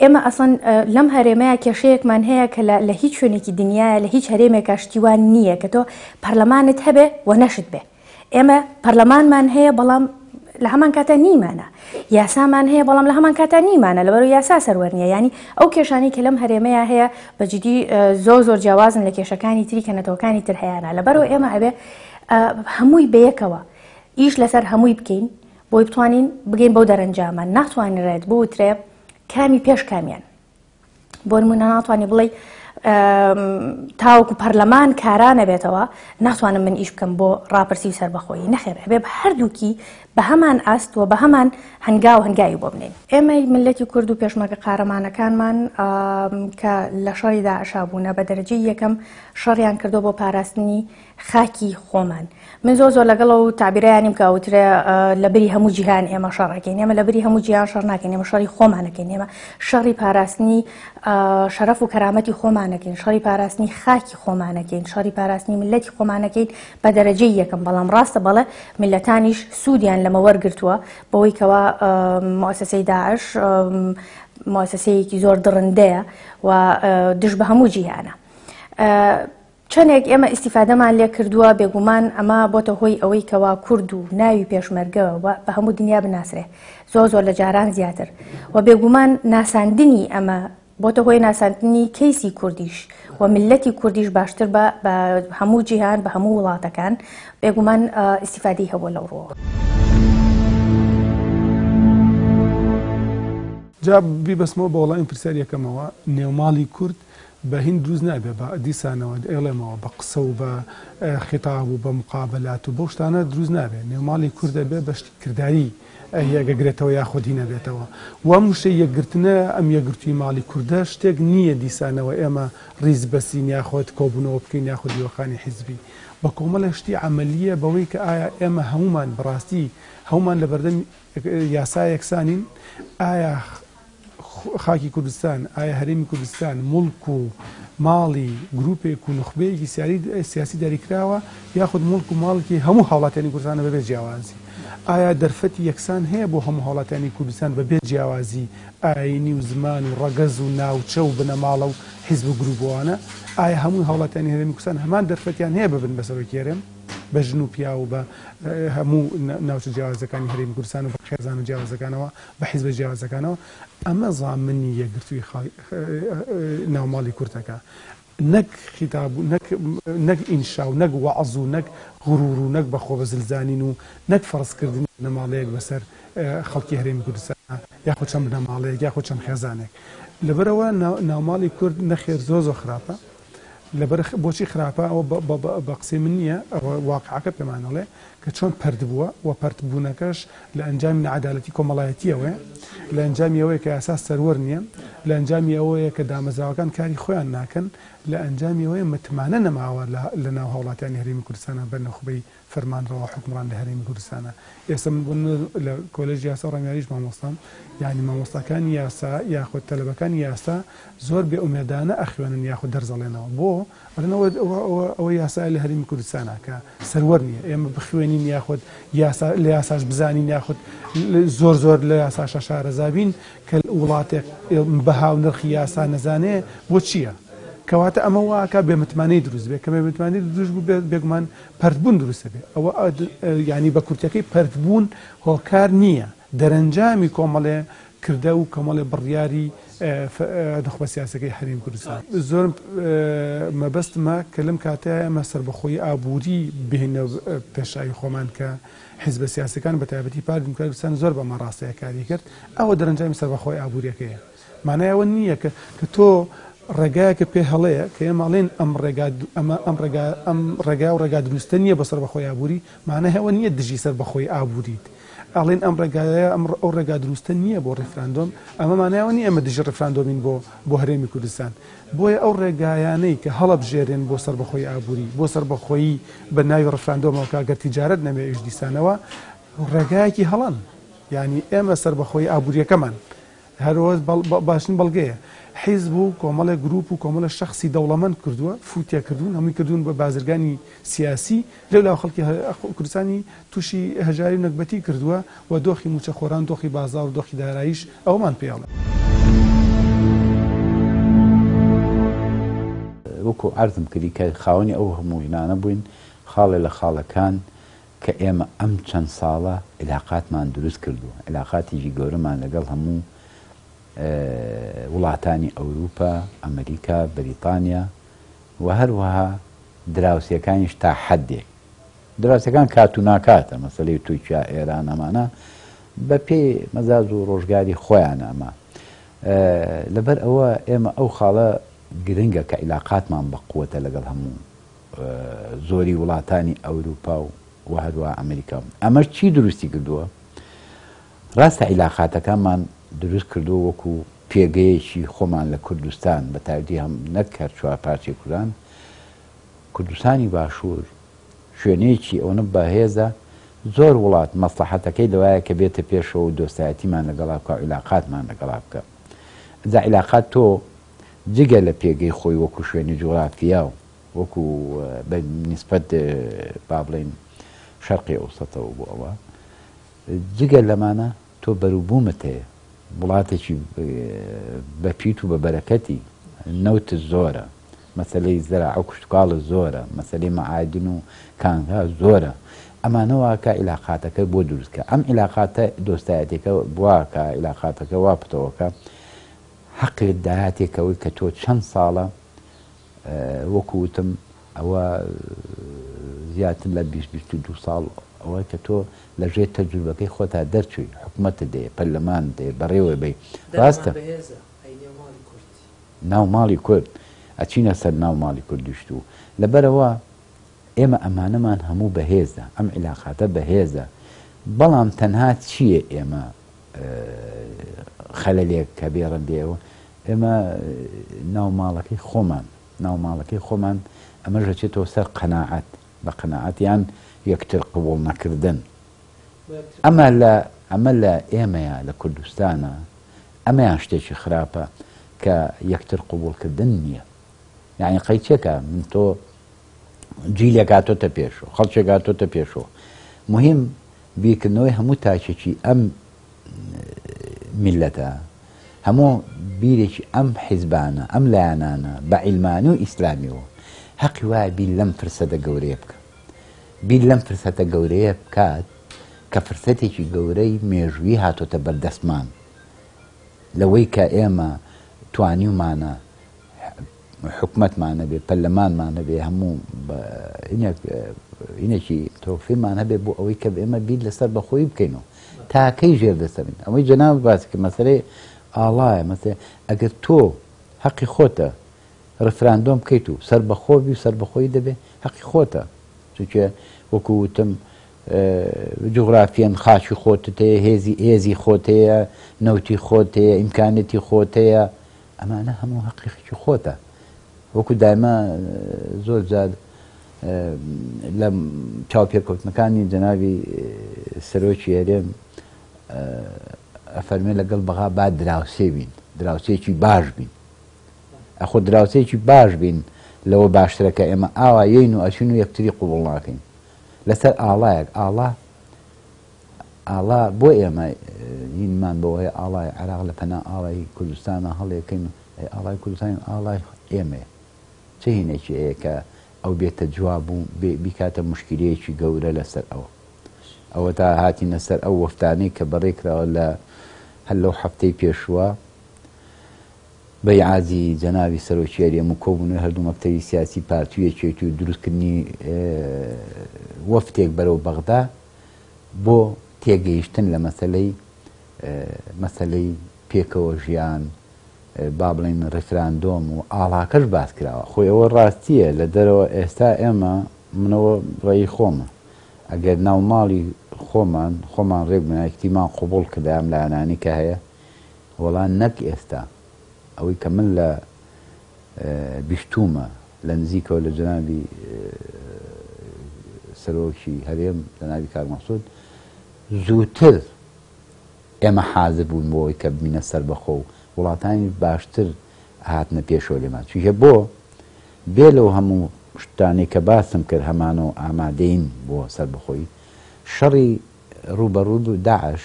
ئێمە ئەسڵەن لەم هەرێمەیە کێشەیەکمان هەیە کە لە هیچ شوێنێکی دنیاە لە هیچ هەرێمێکا شتی وان نییە کە تۆ پەرلەمانت هەبێ و نەشت بێ ئێمە پەرلەمانمان هەیە بەڵام لە هەمان کاتا نیمانە یاسامان هەیە بەڵام لە هەمان کاتا نیمانە لەبەر یاسا سەروەر نییە ینی ئەو کێشانی کە لەم هەرێمەیە هەیە بە جدی زۆر زۆر جیاوازن لە کێشەکانی تری کە نەتەوەکانی تر هەیەە لەبەرەوە ئێمە ئەبێ هەمووی بەیەکەوە ئیش لەسەر هەمووی بکەین بۆی بتوانین بگەین بەو دەرەنجامە ناتوانرێت بوترێ کامی پێش کامیان بۆ نمونە ناتوانانی بڵێ تاوەکو پەرلەمان کارا نەبێتەوە ناتوانم من ئیش بکەم بۆ ڕاپرسی و سەربەخۆیی نەخێر ئەبێ بە هەردووکی بە هەمان ئاست و بە هەمان هەنگاو هەنگاوی بۆ بنێین. ئێمەی میللەتی کورد و پێشمەرگە قارەمانەکانمان کە لە شەڕی داعشا بوونە بە دەرەجەی یەکەم شەڕیان کردووە بۆ پاراستنی خاکی خۆمان من زۆر زۆر لەگەڵ ئەو تەعبیرەیانیم کە ئەوترێ لە بری هەموو جیهان ئێمە شەڕ ئەکەین ئێمە لە بری هەموو جیهان شەڕ ناکەین ئێمە شەڕی خۆمان ئەکەین ئێمە شەڕی پاراستنی شەرەف و کەرامەتی خۆمان ئەکەین شەڕی پاراستنی خاکی خۆمان ئەکەین شەڕی پاراستنی میللەتی خۆمان ئەکەین بە دەرەجەی یەکەم بەڵام ڕاستە بەڵێ میللەتانیش سوودیان لەمە وەرگرتووە بەوەی کەوا موسسەی داعش موسسەیەکی زۆر دڕندەیە و دژ بە هەموو جیهانە. چەنێک ئێمە ئیستیفادەمان لێ کردووە، بێگومان ئەمە بۆتە هۆی ئەوەی کەوا کورد و ناوی پێشمەرگە و بە هەموو دنیا بناسرێ زۆر زۆر لە جاران زیاتر و بێگومان ناساندنی ئەمە بۆتە هۆی ناساندنی کەیسی کوردیش و میللەتی کوردیش باشتر بە بە هەموو جیهان بە هەموو وڵاتەکان بێگومان ئیستیفادەی هەبووە لەو ڕووەوە. جا بیبەستمەوە بە وەڵامی پرسیاری یەکەمەوە، نێوماڵی کورد بە هین دروست نابێ، بە دیسانەوە ئەیڵێمەوە بە قسە و بە خیتاب و بە مقابەلات و بەو شتانە دروست نابێ، نێوماڵی کورد ئەبێ بە شتی کرداری یەکگرێتەوە یاخود هی نەبێتەوە. و ئەم وشەی یەکگرتنە، ئەم یەکگرتووی ماڵی کوردە شتێک نییە دیسانەوە ئێمە ڕیز بەسین یاخود کۆبوونەوە بکەین یاخود دیوەخانی حیزبی. بە کۆمەڵێک شتی عەمەلییە بەوەی کە ئایا ئێمە هەموومان بەڕاستی هەموومان لەبەردەم یاسا یەکسانین؟ ئایا خاکی کوردستان، ئایا هەرێمی کوردستان موڵک و ماڵی گروپێک و نوخبەیەکی سیاسی دیاریکراوە یاخود موڵک و ماڵکی هەموو هاوڵاتیانی کوردستانە بەبێ جیاوازی؟ ئایا دەرفەتی یەکسان هەیە بۆ هەموو هاوڵاتیانی کوردستان بەبێ جیاوازی ئایینی و زمان و ڕەگەز و ناوچە و بنەماڵە و حیزب و گروپ و ئەوانە؟ ئایا هەموو هاوڵاتیانی هەرێمی کوردستان هەمان دەرفەتیان هەیە ببن بە سەرۆکی هەرێم؟ بە ژن و پیاو و بە هەموو ناوچە جیاوازەکانی هەرێمی کوردستان و بە خێزانە جیاوازەکانەوە، بە حیزبە جیاوازەکانەوە، ئەمە زامنی یەکگرتووی ناوماڵی کوردەکە. نەک خیتاب و نەک نەک ئینشا و نەک وەعز و نەک غرور و نەک بە خۆ بە زلزانین و نەک فەرزکردنی بنەماڵەیەک بەسەر خەڵکی هەرێمی کوردستانا یاخود چەند بنەماڵەیەک یاخود چەند خێزانێک. لەبەرئەوە ناوماڵی کورد نەخێر زۆر زۆر خراپە. لەبەر بۆچی خراپە ئەوە بە قسەی من نییە ئەوە واقعەکە پێمان ئەڵێ کە چۆن پەرت بووە و پەرتبوونەکەش لە ئەنجامی نەعەدالەتی کۆمەڵایەتیەوەیە لە ئەنجامی ئەوەیە کە یاسا سەروەر نییە لە ئەنجامی ئەوەیە کە دامەزراوەکان کاری خۆیان ناکەن لە ئەنجامی ئەوەیە متمانە نەماوە لە ناو هاوڵاتیانی هەرێمی کوردستانە بە نوخبەی فەرمانڕەوا حوکمڕان لە هەرێمی کوردستانە ئێستا من بۆ نمونە لە کۆلێژی یاسا و ڕامیاریش مامۆستام یانی مامۆستاکانی یاسا یاخود تەلەبەکانی یاسا زۆر بێ ئومێدانە ئەخوێنن یاخود دەرس ئەڵێنەوە بۆ ئەڵێن ئەوە ئەوە ئەوە ئەوە یاسایە لە هەرێمی کوردستانە کە سەروەر نییە ئێمە بخوێنین یاخود یاسا لە یاساش بزانین یاخود زۆر زۆر لە یاساشا شارەزا بین کە وڵاتێک بەها و نرخی یاسا نەزانێ بۆ چییە؟ کەواتە ئەمە وا ئەکا بێ متمانەی دروست بێ کە بێ متمانەی دروست بوو بێگومان پەرتبوون دروست ئەبێ ئەوە یانی بە کورتەکەی پەرتبوون هۆکار نییە دەرەنجامی کۆمەڵێ کردە و کۆمەڵێ بڕیاری نوخبە سیاسەکەی هەرێمی کوردستان زۆرم مەبەستمە کە لەم کاتەیە ئێمە سەربەخۆیی ئابووری بهێنە پێشاوی خۆمان کە حیزبە سیاسەکان بە تایبەتی پارتی دیموکراتی کوردستان زۆر بەمە ڕاستەیە کاری کرد ئەوە دەرەنجامی سەربەخۆی ئابووریەکەیە مانای ئەوە نییە کە کە تۆ ڕێگایەکە پێ هەڵەیە کە ئێمە ئەڵێین ئەم ڕێگا ئەمە ئەم ڕێگا ئەم ڕێگا و ڕێگا دروستە نییە بۆ سەربەخۆی ئابووری مانای ئەوە نییە دژی سەربەخۆی ئابووریت ئەڵێن ئەم ڕێگایە ئەم ئەو ڕێگا دروستە نییە بۆ ڕیفراندۆم ئەمە مانای ئەوە نییە ئێمە دژی ڕیفراندۆمین بۆ بۆ هەرێمی کوردستان بۆیە ئەو ڕێگایانەی کە هەڵەبژێرێن بۆ سەربەخۆی ئابووری بۆ سەربەخۆیی بە ناوی ڕیفراندۆمەوە کە گەر تیجارەت نەبێ ئیش دیسانەوە ڕێگایەکی هەڵەن یانی ئێمە سەربەخۆی ئابووریەکەمان هەروەها باشترین بەڵگەیە حیزب و کۆمەڵێک گروپ و کۆمەڵێک شەخسی دەوڵەمەند کردووە، فوتیە کردوون، هەمووی کردوون بە بازرگانی سیاسی، لەولاوە خەڵکی کوردستانی تووشی هەژاری و نەگبەتی کردووە و دۆخی مووچەخۆران، دۆخی بازاڕ و دۆخی داراییش ئەوەمان پێ ئەڵێ. وەکو عەرزم کردی کە خاوەنی ئەو هەموو ژنانە بووین، خاڵێ لە خاڵەکان کە ئێمە ئەم چەند ساڵە عیلاقاتمان دروست کردووە، عیلاقاتێکی گەورەمان لەگەڵ هەموو وڵاتانی ئەوروپا، ئەمریکا، بەریتانیا و هەروەها دراوسێکانیش تا حەدێک. دراوسێکان کات و ناکاتە، مەسەلەی تورکیا، ئێران ئەمانە بە پێی مەزاج و ڕۆژگاری خۆیانە ئەمە. لەبەر ئەوە ئێمە ئەو خاڵە گرنگە کە عیلاقاتمان بە قوەتە لەگەڵ هەموو زۆری وڵاتانی ئەوروپا و و هەروەها ئەمریکا. ئەمەش چی دروستی کردووە؟ ڕاستە عیلاقاتەکانمان دروست کردووە وەکو پێگەیەکی خۆمان لە کوردستان بە تایبەتی هەم نەک هەر چوار پارچەی کوردان کوردستانی باشوور شوێنەیەکی ئەوەنە بەهێزە زۆر وڵات مەسڵەحەتەکەی لەوایە کە بێتە پێشەوە و دۆستایەتیمان لەگەڵا بکا و عیلاقاتمان لەگەڵا بکا ئینجا عیلاقات تۆ جگە لە پێگەی خۆی وەکو شوێنی جوغرافیا و وەکو بە نیسبەت با بڵێین شەرقی ئەوسەتەوە بۆ ئەوە جگە لەمانە تۆ بەروبوومت هەیە وڵاتێکی بە پیت و بە بەرەکەتی نەوتت زۆرە مەسەلەی زەراعە و کشتوکاڵت زۆرە مەسەلەی مەعادن و کانگا زۆرە ئەمانە واکە عیلاقاتەکە بۆ دروستکە ئەم عیلاقاتە دۆستایەتێکە واکە عیلاقاتەکە وا پتەوەکە حەقت دایاتێ کەوەی کە تۆ چەند ساڵە وەکو وتم ئەوە زیاتر لە 22 ساڵ ئەوە کە تۆ لە ژێر تەجروبەکەی خۆتا دەرچووی، حکومەتت دەیە، پەرلەمانت دەیە، بەڕێوەی بەی. ڕاستە. دەرمان بەهێزە، ئەی نێو ماڵی کورد؟ ناو ماڵی کورد، ئەچینە سەر ناو ماڵی کوردیش و لەبەرئەوە ئێمە ئەمانەمان هەموو بەهێزە، ئەم عیلاقاتە بەهێزە، بەڵام تەنها چییە ئێمە خەلەلێک کە بێ ڕەنگە ئێوە ئێمە ناو ماڵەکەی خۆمان ناو ماڵەکەی خۆمان ئەمەش ئەچێتەوە سەر قەناعەت بە قەناعەت یان یەکتر قبوڵ نەکردن ئەمە لە ئەمە لە ئێمەیە لە کوردستانە ئەمەیان شتێکی خراپە کە یەکتر قبوڵکردن نییە یعنی قەیچێکە من تۆ جیلێک هاتۆتە پێشەوە خەڵکێک هاتۆتە پێشەوە مهم بیرکردنەوەی هەموو تاکێکی ئەم میللەتە، هەموو بیرێکی ئەم حیزبانە، ئەم لایەنانە بە عیلمانی و ئیسلامیەوە، هەقی وایە بیر لەم فرسەتە گەورەیە بکا. بیر لەم فرسەتە گەورەیە بکات کە فرسەتێکی گەورەی مێژوویی هاتۆتە بەردەستمان لەوەی کە ئێمە توانیومانە حکومەتمان هەبێ، پەرلەمانمان هەبێ، هەموو هینێکی تۆفیمان هەبێ بۆ ئەوەی کە ئێمە بیر لەسەر بەخۆی بکەینەوە تا کەی ژێر دەستە بین ئەوەی جەناب باسی کرد مەسەلەی ئاڵایە مەسەلە ئەگەر تۆ حەقی خۆتە ڕفراندۆم بکەیت و سەربەخۆ بی و سەربەخۆی دەبێ حەقی خۆتە چونکە وەکو وتم جوغرافیەن خاکی خۆتت هەیە هێزی هێزی خۆت هەیە نەوتی خۆت هەیە ئیمکانەتی خۆت هەیە ئەمانە هەموو هەقیقی خۆتە وەکو دایمە زۆر جار لە چاوپێکەوتنەکانی جەنابی سەرۆکی هەرێم ئەفەرمێ لەگەڵ بەغا با دراوسێ بین دراوسێکی باش بین ئەخۆ دراوسێکی باش بین لەوە باشترە کە ئێمە ئاوا یین و ئەچین و یەکتری قوبڵ ناکەین لەسەر ئاڵایەک ئاڵا ئاڵا بۆ ئێمە هینمان بەوە هەیە ئاڵای عێراق لە پەنا ئاڵای کوردستانە هەڵێکەین ئەی ئاڵای کوردستان ئاڵای ئێمەیە چ هینێکی هەیە کە ئەو بێتە جواب و بیکاتە مشکلەیەکی گەورە لەسەر ئەوە ئەوە تا هاتینە سەر ئەو وەفتانەی کە بەڕێکراوە لە هەر لەو هەفتەی پێشووە بەیعازی جەنابی سەرۆکی هەرێم و کۆبوونەوەی هەردوو مەکتەبی سیاسی پارتی و یەکێتی و دروستکردنی وەفتێک بەرەو بەغدا بۆ تێگەیشتن لە مەسەلەی مەسەلەی پێکەوە ژیان با بڵێین ڕیفراندۆم و ئاڵاکەش باس کراوە. خۆی ئەوە ڕاستییە لە دەرەوە ئێستا ئێمە منەوە ڕێی خۆمە ئەگەر ناو ماڵی خۆمان خۆمان ڕێک بووین یەکتیمان قبوڵ کردایە ئەم لایەنانەی کە هەیە وەڵا نەک ئێستا ئەوەی کە من لە بیستوومە لە نزیکەوە لە جەنابی سەرۆکی هەرێم جەنابی کاک مەسعود زووتر ئێمە حازر بووین بۆ ئەوەی کە ببینە سەربەخۆ و وڵاتانی باشتر هاتنە پێشەوە لێمان چونکە بۆ بێ لەو هەموو شتانەی کە باسم کرد هەمانە و ئامادەین بۆ سەربەخۆیی شەڕی ڕووبەڕوو داعش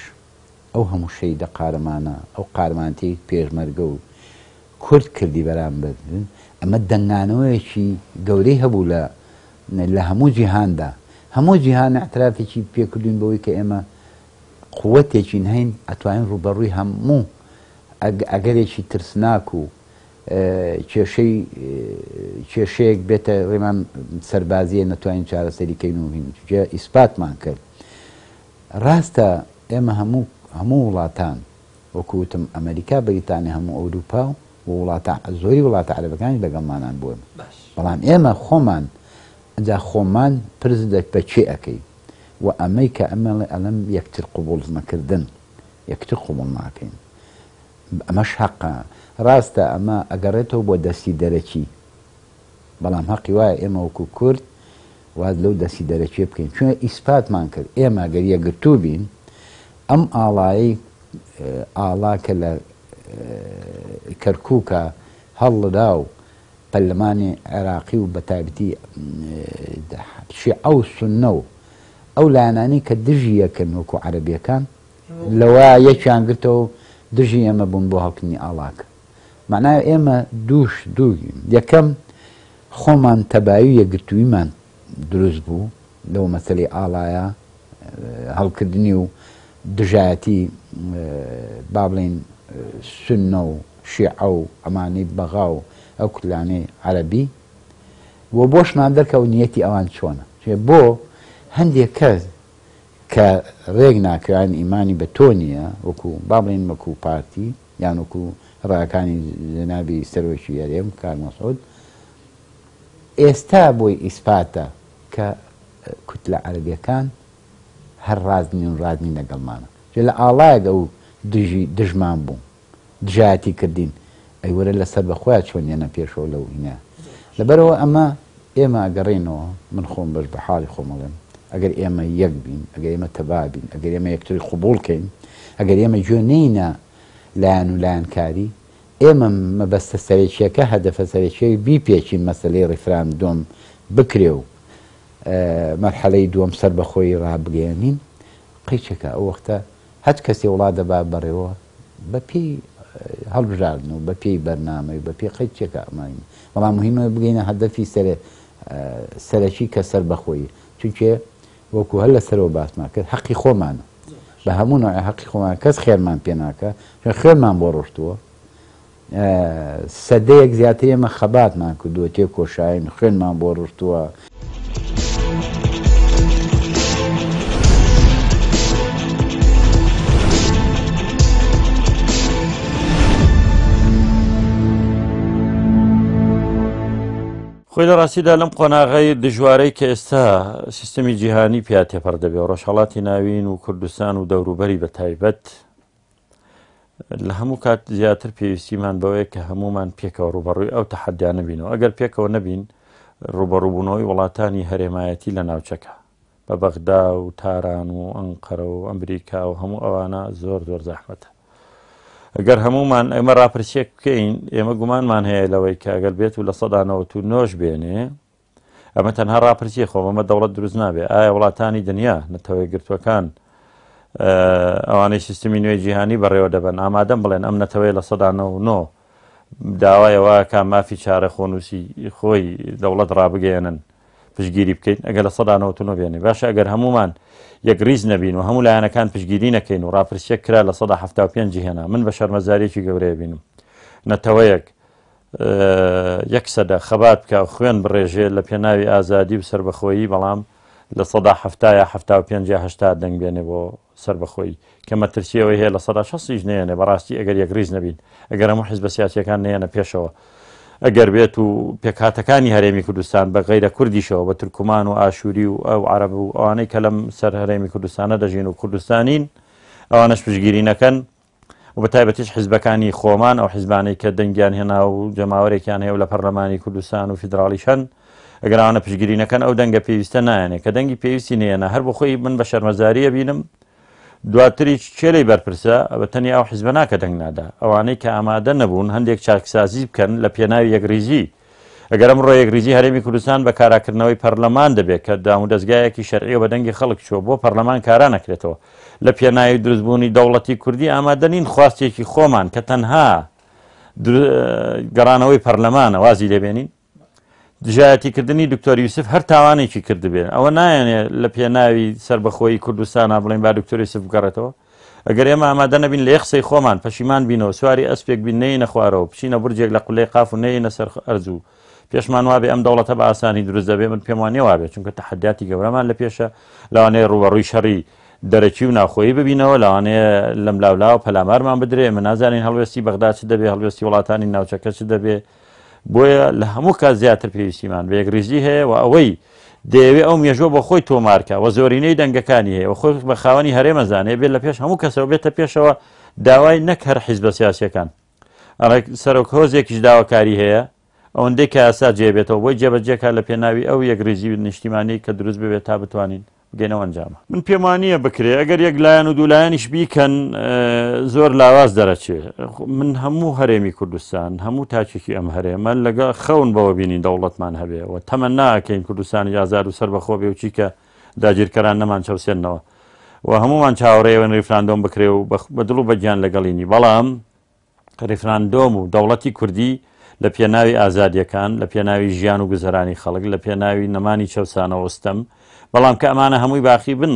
ئەو هەموو شەهیدە قارەمانە، ئەو قارەمانێتیەی پێشمەرگە و کورد کردی بەرامبەر، ئەمە دەنگانەوەیەکی گەورەی هەبوو لە لە هەموو جیهاندا، هەموو جیهان ئیعترافێکی پێ کردوین بەوەی کە ئێمە قوتێکین هەین ئەتوانین ڕووبەڕووی هەموو ئەگەرێکی ترسناک و کێشەی کێشەیەک بێتە ڕێمان سەربازیە نەتوانین چارەسەری کەین و هین ئیسپاتمان کرد. ڕاستە ئێمە هەموو هەموو وڵاتان وەکو وتم ئەمەریکا بەریتانیا هەموو ئەوروپا و وڵاتە زۆری وڵاتە عەرەبەکانیش لەگەڵمانان بوون بەڵام ئێمە خۆمان ئەجا خۆمان پرس بە کێ ئەکەی و ئەمەی کە ئەمە ئەلم یەکتر قبوڵ نەکردن یەکتر قبوڵ ناکەین ئەمەش حەقە ڕاستە ئەمە ئەگەڕێتەوە بۆ دەستی دەرەکی بەڵام هەقی وایە ئێمە وەکو کورد واز لەو دەستی دەرەکیە بکەین چونکە ئیسپاتمان کرد ئێمە گەر یەکگرتوو بین ئەم ئاڵایەی ئاڵا کە لە کەرکووکە هەڵدا و پەرلەمانی عێراقی و بەتایبەتی شیعە و سوننە و ئەو لایەنانەی کە دژی یەکن وەکو عەرەبیەکان لەوە یەکیان گرتەوە و دژی ئێمە بوون بۆ هەڵکردنی ئاڵاکە مەعنای ئێمە دووش دووین یەکەم خۆمان تەبایی و یەکگرتوویمان دروست بوو لەو مەسەلەی ئاڵایە هەڵکردنی و دژایەتی با بڵێین سوننە و شیعە و ئەمانەی بەغا و ئەو کوتلانەی عەرەبی و بۆشمان دەرکەوت نیەتی ئەوان چۆنە بۆ هەندێک کەس. کە ڕێک ناکەوێ یان ئیمانی بە تۆ نییە وەکو با بڵێین وەکو پارتی یان وەکو ڕاکانی جەنابی سەرۆکی هەرێم کاک مەسعود ئێستا بۆی ئیسپاتە کە کوتلە عەرەبیەکان هەر ڕاست نین و ڕاست نین لەگەڵمانە جا لە ئاڵایەک ئەو دژی دژمان بوو دژایەتی کردین ئەی وەرە لە سەربەخۆیا چۆن یەنە پێشەوە لەو هینە لەبەرئەوە ئەمە ئێمە ئەگەڕێینەوە من خۆم بەش بە حاڵی خۆم ئەڵێم ئەگەر ئێمە یەک بین ئەگەر ئێمە تەبا بین ئەگەر ئێمە یەکتری قبوڵ کەین ئەگەر ئێمە گوێ نەینە لایەن و لایەنکاری ئێمە مەبەستە سەرەکیەکە هەدەفە سەرەکیەکەی بیپێکین مەسەلەی ڕیفراندۆم بکرێ و مەرحەلەی دووەم سەربەخۆیی ڕابگەیەنین قەیچەکە ئەو وەختە هەچ کەسێ وڵات دەبا بەڕێوە بە پێی هەڵبژاردن و بە پێی بەرنامەی و بە پێی قەیچەکە ئەمانین بەڵام مهمە بگەینە هەدەفی سەرە سەرەکی کە سەربەخۆیی چونکێ وەکو هەر لە سەرەوە باسمان کرد حەقی خۆمانە بە هەموو نەوعێ حەقی خۆمان کەس خێرمان پێ ناکا چون خوێنمان بۆ ڕۆشتووە سەدەیەک زیاتر ئێمە خەباتمان کردووە تێکۆشاین خوێنمان بۆ ڕشتووە. خۆی لە ڕاستیدا لەم قۆناغەی دژوارەی کە ئێستا سیستەمی جیهانی پیا تێپەڕ دەبێ و ڕۆژهەڵاتی ناوین و کوردستان و دەوروبەری بە تایبەت لە هەموو کات زیاتر پێویستیمان بەوەیە کە هەمومان پێکەوە ڕوبەڕووی ئەو تەحەدیانە بینەوە ئەگەر پێکەوە نەبین ڕوبەڕووبوونەوەی وڵاتانی هەرێمایەتی لە ناوچەکە بە بەغدا و تاران و ئەنقەرە و ئەمریکا و هەموو ئەوانە زۆر زۆر زەحمەتە ئەگەر هەمومان ئێمە ڕاپرسیەک بکەین ئێمە گومانمان هەیە لەوەی کە ئەگەر بێت و 99% بێنێ ئەمە تەنها ڕاپرسیە خۆ بەمە دەوڵەت دروست نابێ ئایا وڵاتانی دنیا نەتەوە یەکگرتووەکان ئەوانەی سیستمی نوێی جیهانی بەڕێوە دەبەن ئامادەم بڵێن ئەم نەتەوەیە 99% داوای ئەوە کا مافی چارە خۆنووسی خۆی دەوڵەت ڕابگەیەنن پشگیری بکەین ئەگەر 99% بێنێ باشە ئەگەر هەمومان یەک ریز نەبین و هەموو لایەنەکان پشگیری نەکەین و ڕاپرسیەک کرا 75% هێنا من بە شەرمەزاریەکی گەورەیە بینم نەتەوەیەک یەک سەدە خەبات بکا و خوێن بڕێژێ لە پێناوی ئازادی و سەربەخۆیی بەڵام 70% یا 75 یا 80 دەنگ بێنێ بۆ سەربەخۆیی کە مەترسی ئەوەی هەیە 60% یش نەیەنێ بەڕاستی ئەگەر یەکڕیز نەبین ئەگەر هەموو حیزبە سیاسیەکان نەیەنە پێشەوە ئەگەر بێت و پێکهاتەکانی هەرێمی کوردستان بە غەیرە کوردیشەوە بە تورکمان و ئاشووری و ئەو عەرەب و ئەوانەی کە لەم سەر هەرێمی کوردستانە دەژین و کوردستانین ئەوانەش پشتگیری نەکەن و بە تایبەتیش حیزبەکانی خۆمان ئەو حیزبانەی کە دەنگیان هێنا و جەماوەرێکیان هەیە و لە پەرلەمانی کوردستان و فیدراڵیش هەن ئەگەر ئەوانە پشتگیری نەکەن ئەو دەنگە پێویستە نایەنێ کە دەنگی پێویستی نەیەنە هەر بۆ خۆی من بە شەرمەزاریە بینم دواتریش کێ لێی بەرپرسە بە تەنیا ئەو حیزبە ناکە دەنگ نادا ئەوانەی کە ئامادە نەبوون هەندێک چاکسازی بکەن لە پێناوی یەکریزی ئەگەر ئەمڕۆ یەکریزی هەرێمی کوردستان بە کاراکردنەوەی پەرلەمان دەبێت کە دامودەزگایەکی شەرعیە بە دەنگی خەڵک چووە بۆ پەرلەمان کارا نەکرێتەوە لە پێناوی دروستبوونی دەوڵەتی کوردی ئامادە نین خواستێکی خۆمان کە تەنها گەڕانەوەی پەرلەمانە وازی لێبێنین دژایەتیکردنی دکتۆر یوسف هەر تاوانێکی کردبێ ئەوە نایەنێ لە پێناوی سەربەخۆیی کوردستانە بڵێن با دکتۆر یوسف بگەڕێتەوە ئەگەر ئێمە ئامادە نەبین لە یەک قسەی خۆمان پەشیمان بینەوە سواری ئەسپێک بین نەیەینە خوارەوە بچینە بورجێک لە قولەی قاف و نەیەینە سەر ئەرز و پێشمان وابێ ئەم دەوڵەتە بە ئاسانی دروست دەبێ من پێم وانیە وابێ چونکە تەحەدیاتی گەورەمان لە پێشە لەوانەیە ڕووبەڕووی شەڕی دەرەکی و ناوخۆیی ببینەوە لەوانەیە لەم لاولاوە پەلامارمان بدرێ ئێمە نازانین هەڵوێستی بەغدا چ دەبێ هەڵوێستی وڵاتانی ناوچەکە چ دەبێ بۆیە لە هەموو کات زیاتر پێویستیمان بە یەکڕیزی هەیە و ئەوەی دەیەوێ ئەو مێژووە بۆ خۆی تۆمارکا و زۆرینەی دەنگەکانی هەیە و خۆی بە خاوەنی هەرێمە زانێ بێت لە پێش هەموو کەسەوە بێتە پێشەوە داوای نەک هەر حیزبە سیاسیەکان ئەڵێ سەرۆک هۆزێکیش داواکاری هەیە ئەوەندەی کە یاسا جێ بێتەوە بۆی جێبەجێکا لە پێناوی ئەو یەکڕیزی نیشتیمانی کە دروست ببێت تا بتوانین بگەینە ئەو ئەنجامە. من پێم وانییە بکرێ، ئەگەر یەک لایەن و دوو لایەنیش بیکەن زۆر لاواز دەرەچێ. من هەموو هەرێمی کوردستان، هەموو تاکێکی ئەم هەرێمە لەگە خەون بەوە بینین دەوڵەتمان هەبێ و تەمەنا ئەکەین کوردستانی ئازاد و سەربەخۆ بێ و چیکە داگیرکەران نەمانچەوسێننەوە و هەموومان چاوەڕێیەوەین ڕیفراندۆم بکرێ و بە دڵ و بە گیان لەگەڵینی بەڵام ڕیفراندۆم و دەوڵەتی کوردی لە پێناوی ئازادیەکان، لە پێناوی ژیان و گوزەرانی خەڵک، لە پێناوی نەمانی چەوسانەوە و ستەم، بەڵام کە ئەمانە هەمووی باقی بن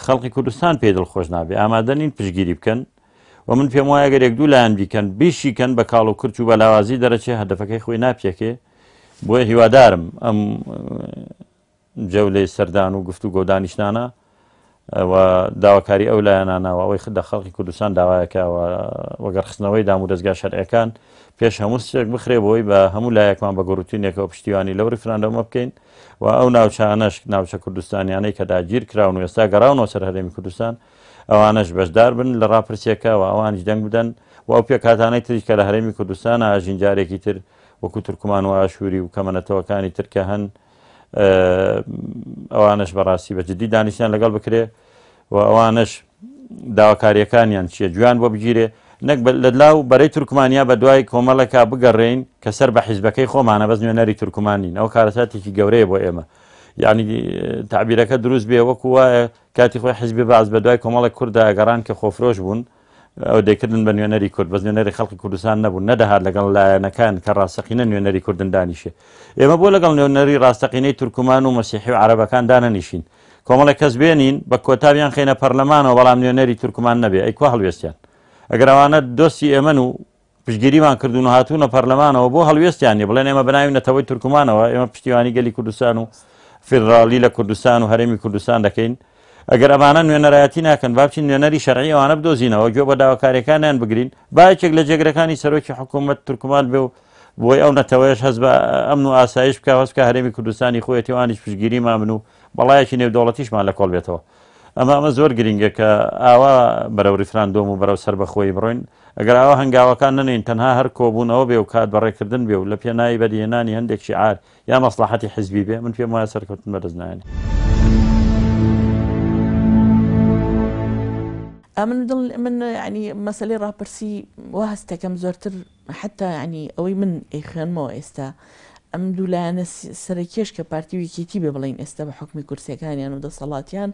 خەڵکی کوردستان پێی دڵخۆش نابێ، ئامادە نین پشتگیری بکەن و من پێم وایە گەر یەک دوو لایەن بیکەن، بیشیکەن بە کاڵ و کرچ و بە لاوازی دەرەچێ هەدەفەکەی خۆی ناپێکێ، بۆیە هیوادارم ئەم جەولەی سەردان و گفتوگۆ دانیشتانە. و داواکاری ئەو لایەنانە و ئەوەی لە خەڵکی کوردستان داوایەکە و وەگەڕخستنەوەی دامودەزگا شەرعیەکان پێش هەموو شتێک بخرێ بۆی بە هەموو لایەکمان بە گوڕوتینێکەوە پشتیوانی لەو ریفراندۆمە بکەین و ئەو ناوچانەش ناوچە کوردستانیانەی کە داگیر کراون و ئێستا گەڕاونەوە سەر هەرێمی کوردستان ئەوانەش بەشدار بن لە ڕاپرسیەکە و ئەوانیش دەنگ بدەن و ئەو پێکهاتانەی تریش کە لە هەرێمی کوردستان ئاژین جارێکی تر وەکو تورکمان و ئاشووری و کەمەنەتەوەکانی تر کە هەن ئەوانەش بەڕاستی بە جدی دانیشتیان لەگەڵ بکرێ و ئەوانەش داواکاریەکانیان چییە گوێیان بۆ بگیرێ نەک لە لاو بەرەی تورکمانیا بە دوای کۆمەڵێکا بگەڕێین کە سەر بە حیزبەکەی خۆمانە بەس نوێنەری تورکمان نین ئەو کارەساتێکی گەورەیە بۆ ئێمە یعنی تعبیرەکە دروست بێ وەکو وایە کاتی خۆی حیزبی بەعس بە دوای کۆمەڵێک کووردا گەڕان کە خۆفرۆش بوون ئەو دەیکردن بە نوێنەری کورد بەس نوێنەری خەڵکی کوردستان نەبوون نەدەهات لەگەڵ لایەنەکان کە ڕاستەقینە نوێنەری کوردن دانیشێ ئێمە بۆ لەگەڵ نوێنەری ڕاستەقینەی تورکمان و مەسیحی و عەرەبەکان دانەنیشین کۆمەڵێک کەس بێنین بە کۆتا بیان خەینە پەرلەمانەوە بەڵام نوێنەری تورکمان نەبێ ئەی کوا هەڵوێستیان ئەگەر ئەوانە دۆستی ئێمەن و پشتگیریمان کردوون و هاتوونە پەرلەمانەوە بۆ هەڵوێستیان نیە بڵێن ئێمە بەناوی نەتەوەی تورکمانەوە ئێمە پشتیوانی گەلی کوردستان و فیدراڵی لە کوردستان و هەرێمی کوردستان دەکەین ئەگەر ئەمانە نوێنەرایەتی ناکەن با بچین نوێنەری شەرعی ئەوانە بدۆزینەوە گوێ بە داواکاریەکانیان بگرین با یەکێک لە جێگرەکانی سەرۆکی حکوومەت تورکمان بێ و بۆی ئەو نەتەوەیەش هەست بە ئەمن و ئاسایش بکە هەست بکە هەرێمی کوردستانی خۆیەتی ئەوانیش پشتگیریمان بن و بەڵایەکی نێودەوڵەتیشمان لە کۆڵ بێتەوە ئەمە ئەمە زۆر گرینگە کە ئاوا بەرەو ریفراندۆم و بەرەو سەربەخۆیی بڕۆین ئەگەر ئاوا هەنگاوەکان نەنێین تەنها هەر کۆبوونەوە بێ و کات بەڕێکردن بێ و لە پێناوی بەدیهێنانی هەندێک شیعار یا مەسڵەحەتی حیزبی بێ من پێم وایە سەرکەوتن بەدەست نایەنێ. ئەمن دڵ من یعنی مەسەلەی ڕاپرسی وا هەستەکەم زۆرتر حتا یعنی ئەوەی من ئەیخوێنمەوە ئێستا ئەم دوو لایەنە سەرەکیەش کە پارتی و یەکێتی بێ بڵێین ئێستا بە حوکمی کورسیەکانیان و دەسەڵاتیان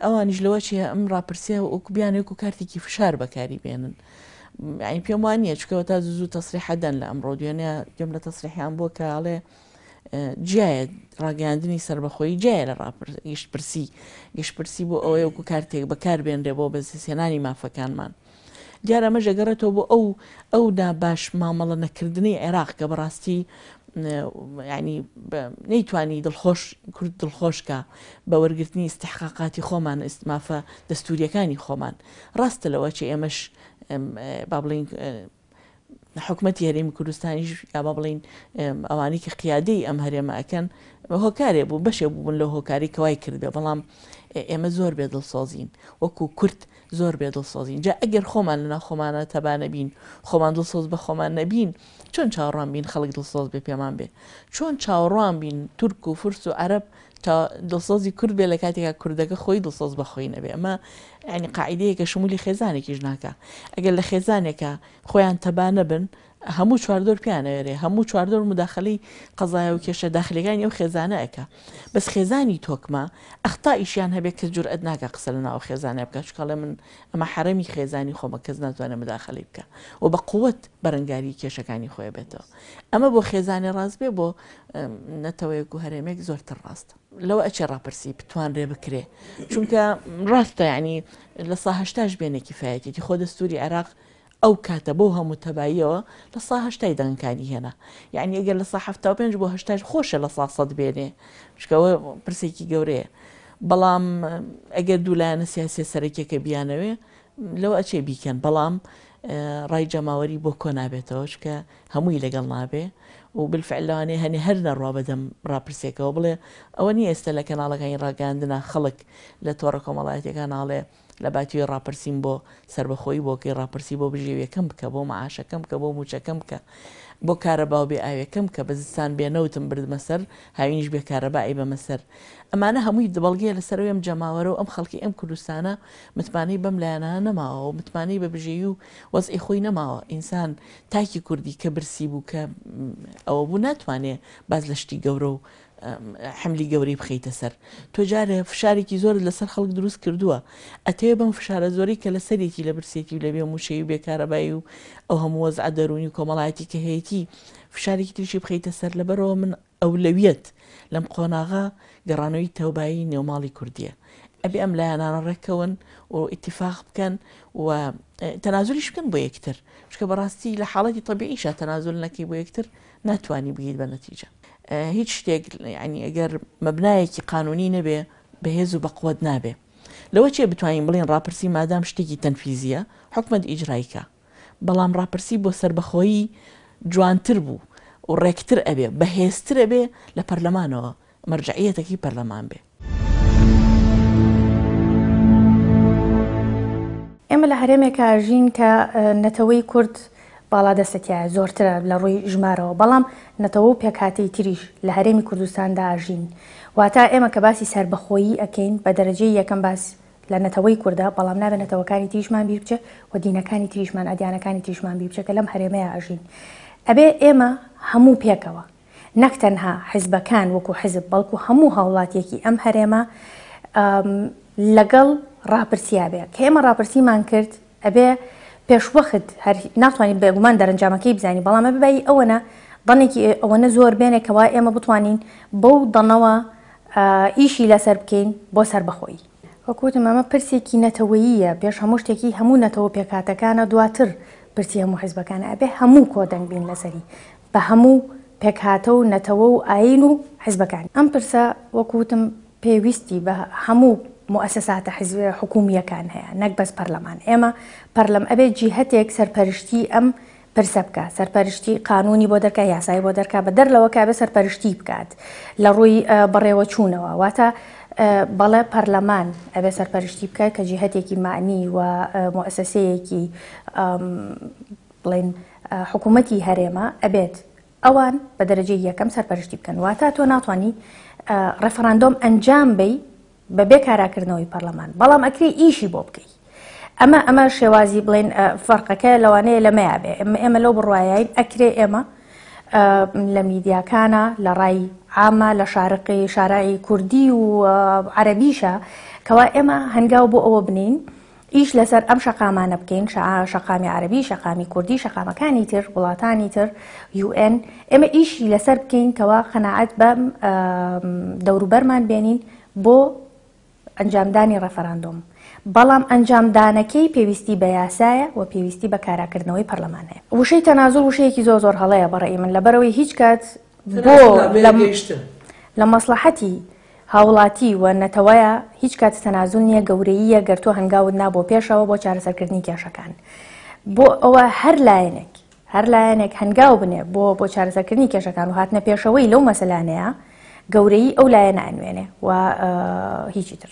ئەوانیش لەوە چیە ئەم ڕاپرسیە وەکو بیانێک و کارتێکی فشار بەکاری بێنن یعنی پێم وان نییە چکەوە تا زوو تەسریحە دەن لە ئەمڕۆ دوێنێ گوێم لە تەسریحیان بووە کە ئەڵێ جیایە ڕاگەیاندنی سەربەخۆیی جیایە لە گشتپرسی گشتپرسی بۆ ئەوەیە وەکو کارتێک بەکار بێنرێ بۆ بەدەستهێنانی مافەکانمان دیارە ئەمەش دەگەڕێتەوە بۆ ئەو ئەو ناباش مامەڵە نەکردنەی عێراق کە بەڕاستی ینی نەیتوانی دڵخۆش کورد دڵخۆشکە بە وەرگرتنی ئیستحقاقاتی خۆمان مافە دەستوریەکانی خۆمان ڕاستە لەوە چی ئێمەش با بڵین حکومەتی هەرێمی کوردستانیش یا با بڵین ئەوانەی کە قیادەی ئەم هەرێمە ئەکەن هۆکارێ بوو بەشێ بوون لەو هۆکاری کەوای کردبێ بەڵام ئێمە زۆر بێ دڵسۆزین وەکو کورد زۆر بێ دڵسۆزین جا ئەگەر خۆمان لەناو خۆمانە تەبا نەبین خۆمان دڵسۆز بە خۆمان نەبین چۆن چاوەڕوان بین خەڵک دڵسۆز بێ پێمان بێ چۆن چاوەڕوان بین تورک و فورس و عەرەب دڵسۆزی کورد بێ لە کاتێکا کوردەکە خۆی دڵسۆز بە خۆی نەبێ ئەمە یعنی قاعدەیەکە شمولی خێزانێکیش ناکا ئەگەر لە خێزانێکا خۆیان تەبا نەبن هەموو چواردەور پێیان ئەوێرێ هەموو چواردەور موداخەلەی قەزایا و کێشە داخلیەکانی ئەو خێزانە ئەکا بەس خێزانی تۆکمە ئەختائیشیان هەبێ کەس جورئەت ناکا قسە لە ناو خێزانە بکا چونکە ئەڵێ من ئەمە حەرەمی خێزانی خۆمە کەس ناتوانێ موداخەلەی بکا و بە قوت بەرەنگاری کێشەکانی خۆی بێتەوە ئەمە بۆ خێزانێ ڕاست بێ بۆ نەتەوەیەک و هەرێمێک زۆرتر ڕاستە لەوە ئەچێ ڕاپرسی بتوانرێ بکرێ چونکە ڕاستە یعنی لە سا هەشتاش بێنێ کیفایەتێتی خۆ دەستوری عێراق ئەو کاتە بەو هەموو تەباییەوە لە سا هەشتای دەنگەکانی هێنا یەعنی ئەگەر لە سا 75 بۆ هەشتاش خۆشە لە سا سەد بێنێ چونکە ئەوە پرسێکی گەورەیە بەڵام ئەگەر دوو لایەنە سیاسیە سەرەکیەکە بیانەوێ لەوە ئەچێ بیکەن بەڵام ڕای جەماوەری بۆ کۆ نابێتەوە چونکە هەمووی لەگەڵ نابێ و بالفعل لەوانەیە هەنێ هەر نەڕوا بەدەم ڕاپرسێکەوە بڵێ ئەوە نییە ئێستا لە کەناڵەکانی ڕاگەیاندنا خەڵک لە تۆڕە کۆمەڵایەتیەکان ئاڵێ لە باتیوی ڕاپرسیم بۆ سەربەخۆیی بۆ کەی ڕاپرسی بۆ بژێویەکەم بکە بۆ معاشەکەم بکە بۆ موچەکەم بکە بۆ کارەبا و بێ ئاوێکەم بکە بە زستان بێ نەوتم بردمە سەر هاوینیش بێ کارەبا ئەیبەمە سەر ئەمانە هەمووی بەڵگەیە لەسەر ئەوەی ئەم جەماوەرە و ئەم خەڵکی ئەم کوردستانە متمانەی بەم لایەنانە نەماوە و متمانەی بە بژێوی و وەزعی خۆی نەماوە ئینسان تاکی کوردی کە برسی بوو کە ئەوە بوو ناتوانێ باس لە شتی گەورە و حملی گەورەی بخەیتە سەر. تۆ جارێ فشارێکی زۆرت لەسەر خەڵک دروست کردووە، ئەتەوێ بەم فشارە زۆرەی کە لەسەریەتی لە برسێتی و لە بێ مووچەیی و بێ کارەبایی و ئەو هەموو وەزعە دەروونی و کۆمەڵایەتی کە هەیەتی فشارێکی تریشی بخەیتە سەر لەبەرئەوە من ئەولەویەت لەم قۆناغە گەڕانەوەی تەبایی نێوماڵی کوردیە ئەبێ ئەم لایەنانە ڕێککەون و ئیتیفاق بکەن و تەنازولیش بکەن بۆ یەکتر چونکە بەڕاستی لە حاڵەتی تەبیعیشا تەنازول نەکەی بۆ یەکتر ناتوانی بگەیت بە نەتیجە. هیچ شتێک یانی ئەگەر مەبنایەکی قانونی نەبێ بەهێز و بەقوەت نابێ. لەوە چێ بتوانین بڵێین ڕاپرسی مادام شتێکی تەنفیزییە حکومەت ئیجرای کا. بەڵام ڕاپرسی بۆ سەربەخۆیی جوانتر بوو و ڕێکتر ئەبێ، بەهێزتر ئەبێ لە پەرلەمانەوە، مەرجەعیەتەکەی پەرلەمان بێ. ئێمە لە هەرێمێکا ئەژین کە نەتەوەی کورد باڵادەستە تیایا زۆرترە لە ڕووی ژمارەوە بەڵام نەتەوە و پێکهاتەی تریش لە هەرێمی کوردستاندا ئەژین واتە ئێمە کە باسی سەربەخۆیی ئەکەین بە دەرەجەی یەکەم باس لە نەتەوەی کوردە بەڵام نابێ نەتەوەکانی تریشمان بیر بچێ و دینەکانی تریشمان ئەدیانەکانی تریشمان بیر بچێ کە لەم هەرێمەیا ئەژین ئەبێ ئێمە هەموو پێکەوە نەک تەنها حزبەکان وەکو حزب بەڵکو هەموو هاوڵاتیەکی ئەم هەرێمە لەگەڵ ڕاپرسیا بێ کە ئێمە ڕاپرسیمان کرد ئەبێ پێشوەخت هەر ناتوانین بێگومان دەرەنجامەکەی بزانین بەڵام ئەبێ بایی ئەوەنە دەنێکی ئەوەنە زۆر بێنێ کەوا ئێمە بتوانین بەو دەنەوە ئیشی لەسەر بکەین بۆ سەربەخۆیی. وەک وتم ئەمە پرسێکی نەتەوەییە پێش هەموو شتێکی هەموو نەتەوە پێکهاتەکانە دواتر پرسی هەموو حزبەکانە ئەبێ هەموو کۆدەنگ بین لەسەری بە هەموو پێکهاتە و نەتەوە و ئایین و حزبەکانی. ئەم پرسە وەک وتم پێویستی بە هەموو موئەسەساتە حزب حکوومییەکان هەیە نەک بەس پەرلەمان. ئێمە پەرلەم ئەبێ جیهەتێک سەرپەرشتی ئەم پرسە بکا، سەرپەرشتی قانوونی بۆ دەرکا، یاسای بۆ دەرکا، بە دەر لەوە کە ئەبێ سەرپەرشتی بکات لە ڕووی بەڕێوەچوونەوە. واتە بەڵێ پەرلەمان ئەبێ سەرپەرشتی بکات کە جیهەتێکی مەعنی و موئەسەسەیەکی بڵێین حکوومەتی هەرێمە ئەبێت ئەوان بە دەرەجەی یەکەم سەرپەرشتی بکەن واتە تۆ ناتوانانی ڕێفراندۆم ئەنجام بەی بە بێ کاراکردنەوەی پەرلەمان بەڵام ئەکرێ ئیشی بۆ بکەی ئەمە ئەمە شێوازی بڵێن فەرقەکە لەوانەیە لەمەیا بێ ئەمە ئێمە لەو بڕواین ئەکرێ ئێمە لە میدیاکانە لە ڕای عامە لە شارقی شارعی کوردی و عەربیشە کەوا ئێمە هەنگاو بۆ ئەوە بنین ئیش لەسەر ئەم شەقامانە بکەین، شەقامی عەرەبی، شەقامی کوردی، شەقامەکانی تر، وڵاتانی تر، UN، ئێمە ئیشی لەسەر بکەین کەوا قەناعەت بەم دەوروبەرمان بێنین بۆ ئەنجامدانی ڕێفەراندۆم. بەڵام ئەنجامدانەکەی پێویستی بە یاسایە و پێویستی بە کاراکردنەوەی پەرلەمان هەیە. وشەی تەنازول وشەیەکی زۆر زۆر هەڵەیە بە ڕەئی من، لەبەرئەوەی هیچ کات بۆ لە مەسڵەحەتی هاوڵاتی و نەتەوەیە، هیچ کات تەنازول نیە، گەورەییە گەر تۆ هەنگاوت نا بۆ پێشەوە بۆ چارەسەرکردنی کێشەکان. بۆ ئەوە هەر لایەنێک هەر لایەنێک هەنگاو بنێ بۆ بۆ چارەسەرکردنی کێشەکان و هاتنە پێشەوەی لەو مەسەلانەیە، گەورەیی ئەو لایەنە ئەنوێنێ و هیچی تر.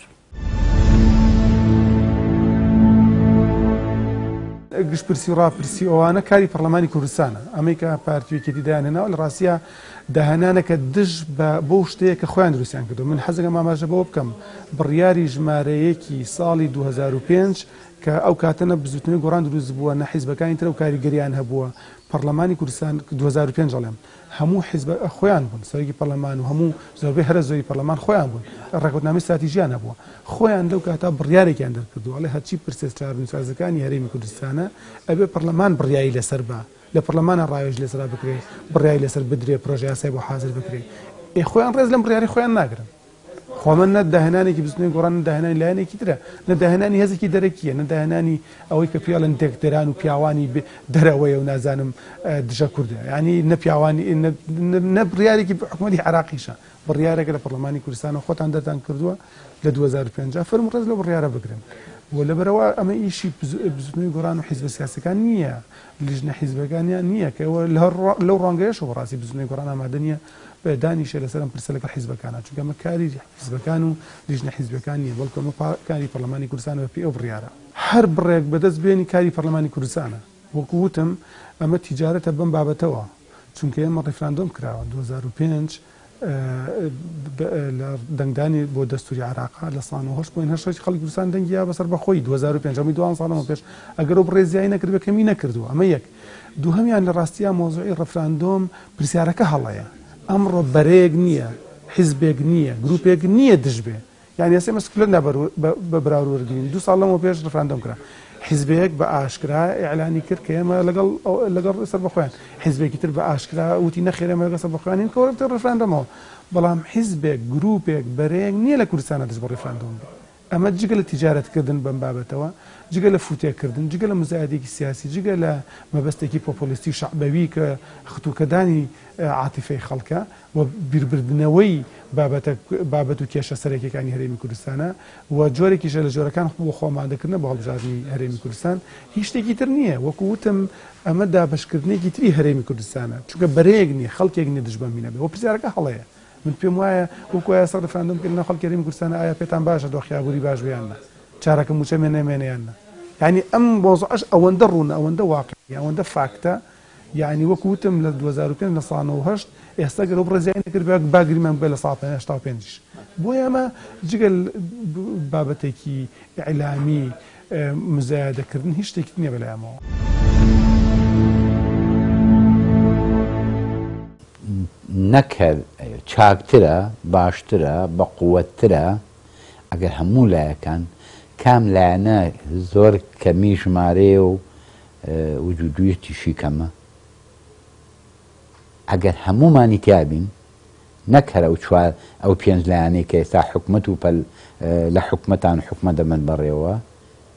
گشتپرسی و ڕاپرسی و ئەوانە کاری پەڕلەمانی کوردستانە، ئەمەی کە پارتی و یەکێتی دایانهێناوە لە ڕاستیا داهێنانێکە دژ بە بەو شتەیە کە خۆیان دروستیان کردووە. من حەزەکەم ئاماژە بەوە بکەم بڕیاری ژمارە یەکی ساڵی 2005 کە ئەو کاتە نە بزووتنەوەی گۆڕان دروست بووە نە حیزبەکانی تر ئەو کاریگەریان هەبووە پەڕلەمانی کوردستان 2005 ئەڵێم هەموو حیزبە خۆیان بوون، سەرۆکی پەرلەمان و هەموو زۆربەی هەرە زۆری پەرلەمان خۆیان بوون، ڕێکەوتنامەی ستراتیژیان هەبووە، خۆیان لەو کاتە بڕیارێکیان دەرکردووە، ئەڵێ هەرچی پرسە چارەنووسسازەکانی هەرێمی کوردستانە ئەبێ پەرلەمان بڕیاری لەسەر با، لە پەرلەمانە ڕاوێژ لەسەرا بکرێ، بڕیاری لەسەر بدرێ، پرۆژەیاسای بۆ حازر بکرێ. ئێ خۆیان ڕێز لەم بڕیارەی خۆیان ناگرن. خۆ ئەمە نە داهێنانێکی بزوتنەوەی گۆڕان نە داهێنانی لایەنێکی ترە، نە داهێنانی هێزێکی دەرەکییە، نە داهێنانی ئەوەی کە پێی ئەڵێن تێکدەران و پیاوانی دەرەوەیە و نازانم دژە کوردە. یانی نە پیاوانی نە بڕیارێکی حکومەتی عێراقیشە، بڕیارێکە لە پەرلەمانی کوردستانەوە خۆتان دەرتان کردووە لە 2005 فەرموو ڕێز لەو بڕیارە بگرن. و لەبەرئەوە ئەمە ئیشی بزوتنەوەی گۆڕان و حیزبە سیاسیەکان نییە، لیژنە حیزبەکانیان نییە کە لەو ڕوانگەیەشەوە بەڕاستی بزوتنەوەی گۆڕان ئامادە نییە دانیشێ لەسەر ئەم پرسە لەگەڵ حیزبەکانا، چونکە ئەمە کاری حیزبەکان و لیژنە حیزبیەکان نییە، بەڵکو ئەمە کاری پەرلەمانی کوردستانە بەپێی ئەو بڕیارە. هەر بڕێک بەدەست بێنی کاری پەرلەمانی کوردستانە. وەکو وتم ئەمە تیجارەتە بەم بابەتەوە، چونکە ئێمە ڕیفراندۆم کراوە 2005 لە دەنگدانی بۆ دەستوری عێراقا لە سا 98.8 ی خەڵکی کوردستان دەنگی یا بە سەربەخۆیی 2005 ئەمەی دوان ساڵ لەمەو پێش ئەگەر ئەو بڕێ زیای نەکردبێ کەمی نەکردووە ئەمە یەک. دووهەمیان لە ڕاستیا مەوزوعی ڕفراندۆم پرسیارەکە هەڵەیە. ئەمڕۆ بەرەیەک نییە، حیزبێک نییە، گروپێک نییە دژ بێ. یانی ئێستا ئێمە سکولەر نا بە بەراورد وەرگرین. دوو ساڵ لەمەو پێش ڕفراندۆم کرا. حیزبێک بە ئاشکرا ئیعلانی کرد کە ئێمە لەگەڵ لەگەڵ سەربەخۆیان. حیزبێکی تر بە ئاشکرا وتی نەخێر ئێمە لەگەڵ سەربەخۆیان نین کە وەرگرتە ڕفراندۆمەوە. بەڵام حیزبێک، گروپێک، بەرەیەک نییە لە کوردستانا دژ بە ڕیفراندۆم بێ. ئەمە جگە لە تیجارەت کردن بەم بابەتەوە، جگە لە فوتێکردن، جگە لە مزایەدێکی سیاسی، جگە لە مەبەستێکی پۆپۆلیستی و شەعبەوی کە ختوکەدانی عاتیفەی خەڵکە و بیربردنەوەی بابەتە بابەت و کێشە سەرەکیەکانی هەرێمی کوردستانە و جۆرێکیشە لە جۆرەکان بۆ خۆئامادەکردنە بۆ هەڵبژاردنی هەرێمی کوردستان هیچ شتێکی تر نییە وەکو وتم ئەمە دابەشکردنێکی تری هەرێمی کوردستانە چونکە بەرەیەک نییە خەڵکێک نییە دژ بەم مینە بێ و پرسیارەکە هەڵەیە من پێم وایە وەکو ئایا سەر ڕیفراندۆم بکەین لەناو خەڵکی هەرێمی کوردستان ئایا پێتان باشە دۆخی ئابووری باش بێ یان نا چارەکە مووچە مێنێ مێنێ یان نا یانی ئەم وەزعەش ئەوەندە ڕوونە ئەوەندە واقعیە ئەوەندە فاکتە یانی وەکو وتم لە 2005 لە سا 98 ئێستا گەر ئەو بڕە زیای نەکردبا با گریمان ببێ لە سا 85 یش بۆیە ئەمە جگە بابەتێکی ئیعلامی مزایەدەکردن هیچ شتێکی نییە بەلای ئەمەوە. نەک هەر چاکترە، باشترە، بەقوەتترە ئەگەر هەموو لایەکان، کام لایەنە زۆر کەمی ژمارەیە و وجودیەتیشی کەمە، ئەگەر هەموومانی تیا بین، نەک هەر ئەو چوار ئەو پێنج لایەنەی کە ئێستا حکومەت و پەل لە حکومەتان و حکومەت دەبەن بەڕێوە،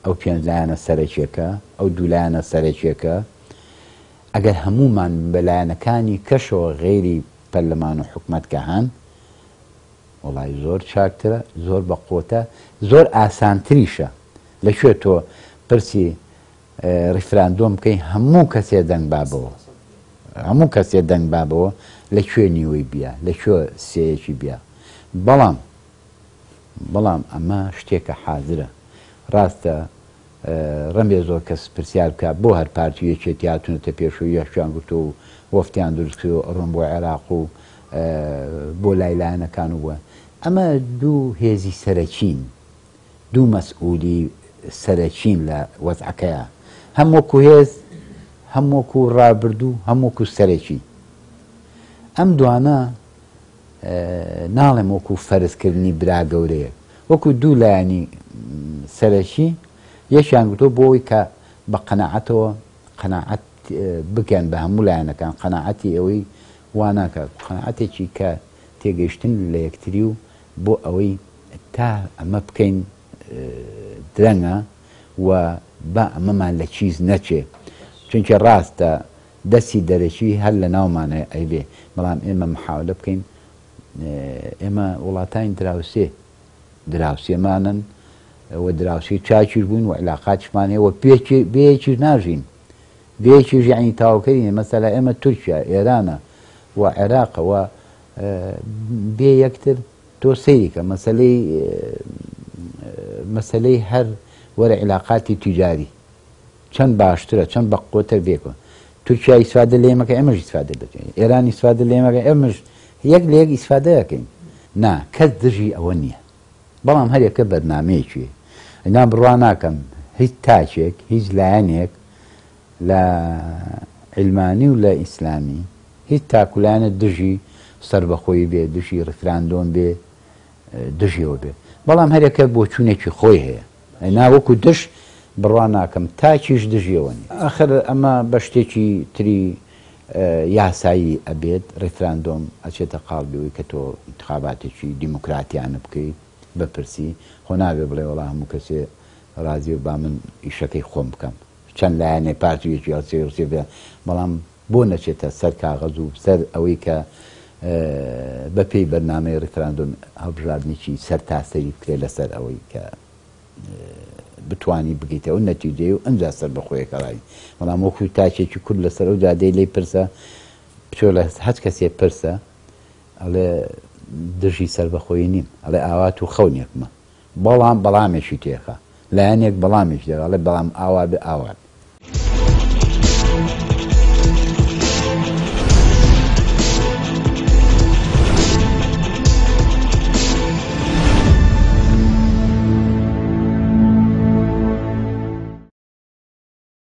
ئەو پێنج لایەنە سەرەکیەکە، ئەو دوو لایەنە سەرەکیەکە، ئەگەر هەموومان بە لایەنەکانی کەشەوە غەیری پەرلەمان و حکومەت کە هەن، وەڵای زۆر چاکترە، زۆر بەقوەتە، زۆر ئاسانتریشە. لە کوێ تۆ پرسی ڕیفراندۆم بکەی هەموو کەسێ دەنگ بابەوە، هەموو کەسێ دەنگ بابەوە لە کوێ نیوەی بیا، لە کوێ سێیەکی بیا. بەڵام بەڵام ئەمە شتێکە حازرە. ڕاستە ڕەنبێ زۆر کەس پرسیار بکا بۆ هەر پارتی و یەکێتی هاتوونەتە پێش و یەکیان گرتووە و وەفدیان دروست کردووە ئەڕۆن بۆ عێراق و بۆ لای لایەنەکان و بۆ ئەمە دوو هێزی سەرەکین دوو مەسئولی سەرەکین لە وەزعەکەیا هەم وەکو هێز هەم وەکو ڕابردوو هەم وەکو سەرەکی ئەم دوانە ناڵێم وەکو فەرزکردنی برا گەورەیەک، وەکو دوو لایەنی سەرەکی یەکیان گرتووە بۆ ئەوەی کە بە قەناعەتەوە قەناعەت بگەن بە هەموو لایەنەکان، قەناعەتی ئەوەی وا ناکات، قەناعەتێکی کە تێگەیشتن لە یەکتری و بۆ ئەوەی تا ئەمە بکەین درەنگە و با ئەمەمان لە کیس نەچێ، چونکە ڕاستە دەستی دەرەکی هەر لە ناومانە ئەیبێ بەڵام ئێمە محاولە بکەین ئێمە وڵاتانی دراوسێ دراوسێمانن و دراوسێ چاکیش بووین و علاقاتیشمان هەیە و بێیەکیش ناژین بێیەکیش یعنی تاوکەری مەسەلا ئێمە تورکیا ئێرانە و عێراقە و بێ یەکتر تۆ سەیریکە مەسلەی مەسلەی هەر وەرە علاقاتی تیجاری چەند باشترە چەند بەقوەتر بێکەوە تورکیا ئیسفادە لە ئێمەکە ئێمەش ئیسفادە دەکەین ئێران ئیسفادە لە ئێمەکە ئێمەش یەک لە یەک ئیسفادە دەکەین نا کەس دژی ئەوە نییە بەڵام هەرێکە بەرنمەیەکی نا بڕوا ناکەم هیچ تاکێک هیچ لایەنێک لە علمانی و لە ئیسلامی هیچ تاکولایەنە دژی سربەخۆیی بێ دژی ڕیفراندۆم بێ دژیەوە بێ بەڵام هەرێکە بۆچوونێکی خۆی هەیە نا وەکو دژ بڕوا ناکەم تاکیش دژی ئەوە نیە. ئاخر ئەمە بە شتێکی تری یاسایی ئەبێت ڕیفراندۆم ئەچێتە قاڵبی ئەوەی کە تۆ ئینتخاباتێکی دیموکراتیانە بکەی بپرسی خۆ نابێ بڵێ وەڵا هەموو کەسێ ڕازیە با من ئیشەکەی خۆم بکەم چەند لایەنێ پارتی و یەکی هەڵسێ و سێ بەڵام بۆ نەچێتە سەر کاغەز و سەر ئەوەی کە بە پێی بەرنامەی ڕیفراندۆم هەڵبژاردنێکی سەرتاسەری بکرێت لەسەر ئەوەی کە بتانی بگەیتە ئەو نەتیجەی و ئەمجا سەربەخۆیەکە ڕای بەڵام وەکو تاکێکی کورد لەسەر ئەو جادەی لێی پرسە بچۆ لە هەچ کەسێ پرسە ئەڵێ دژی سەربەخۆیی نیم ئەڵێ ئاوات و خەونێکمە بەڵام بەڵامێکی تێخە لایەنێک بەڵامێکی دەڵێ بەڵام ئاوا بێ ئاوا بێ.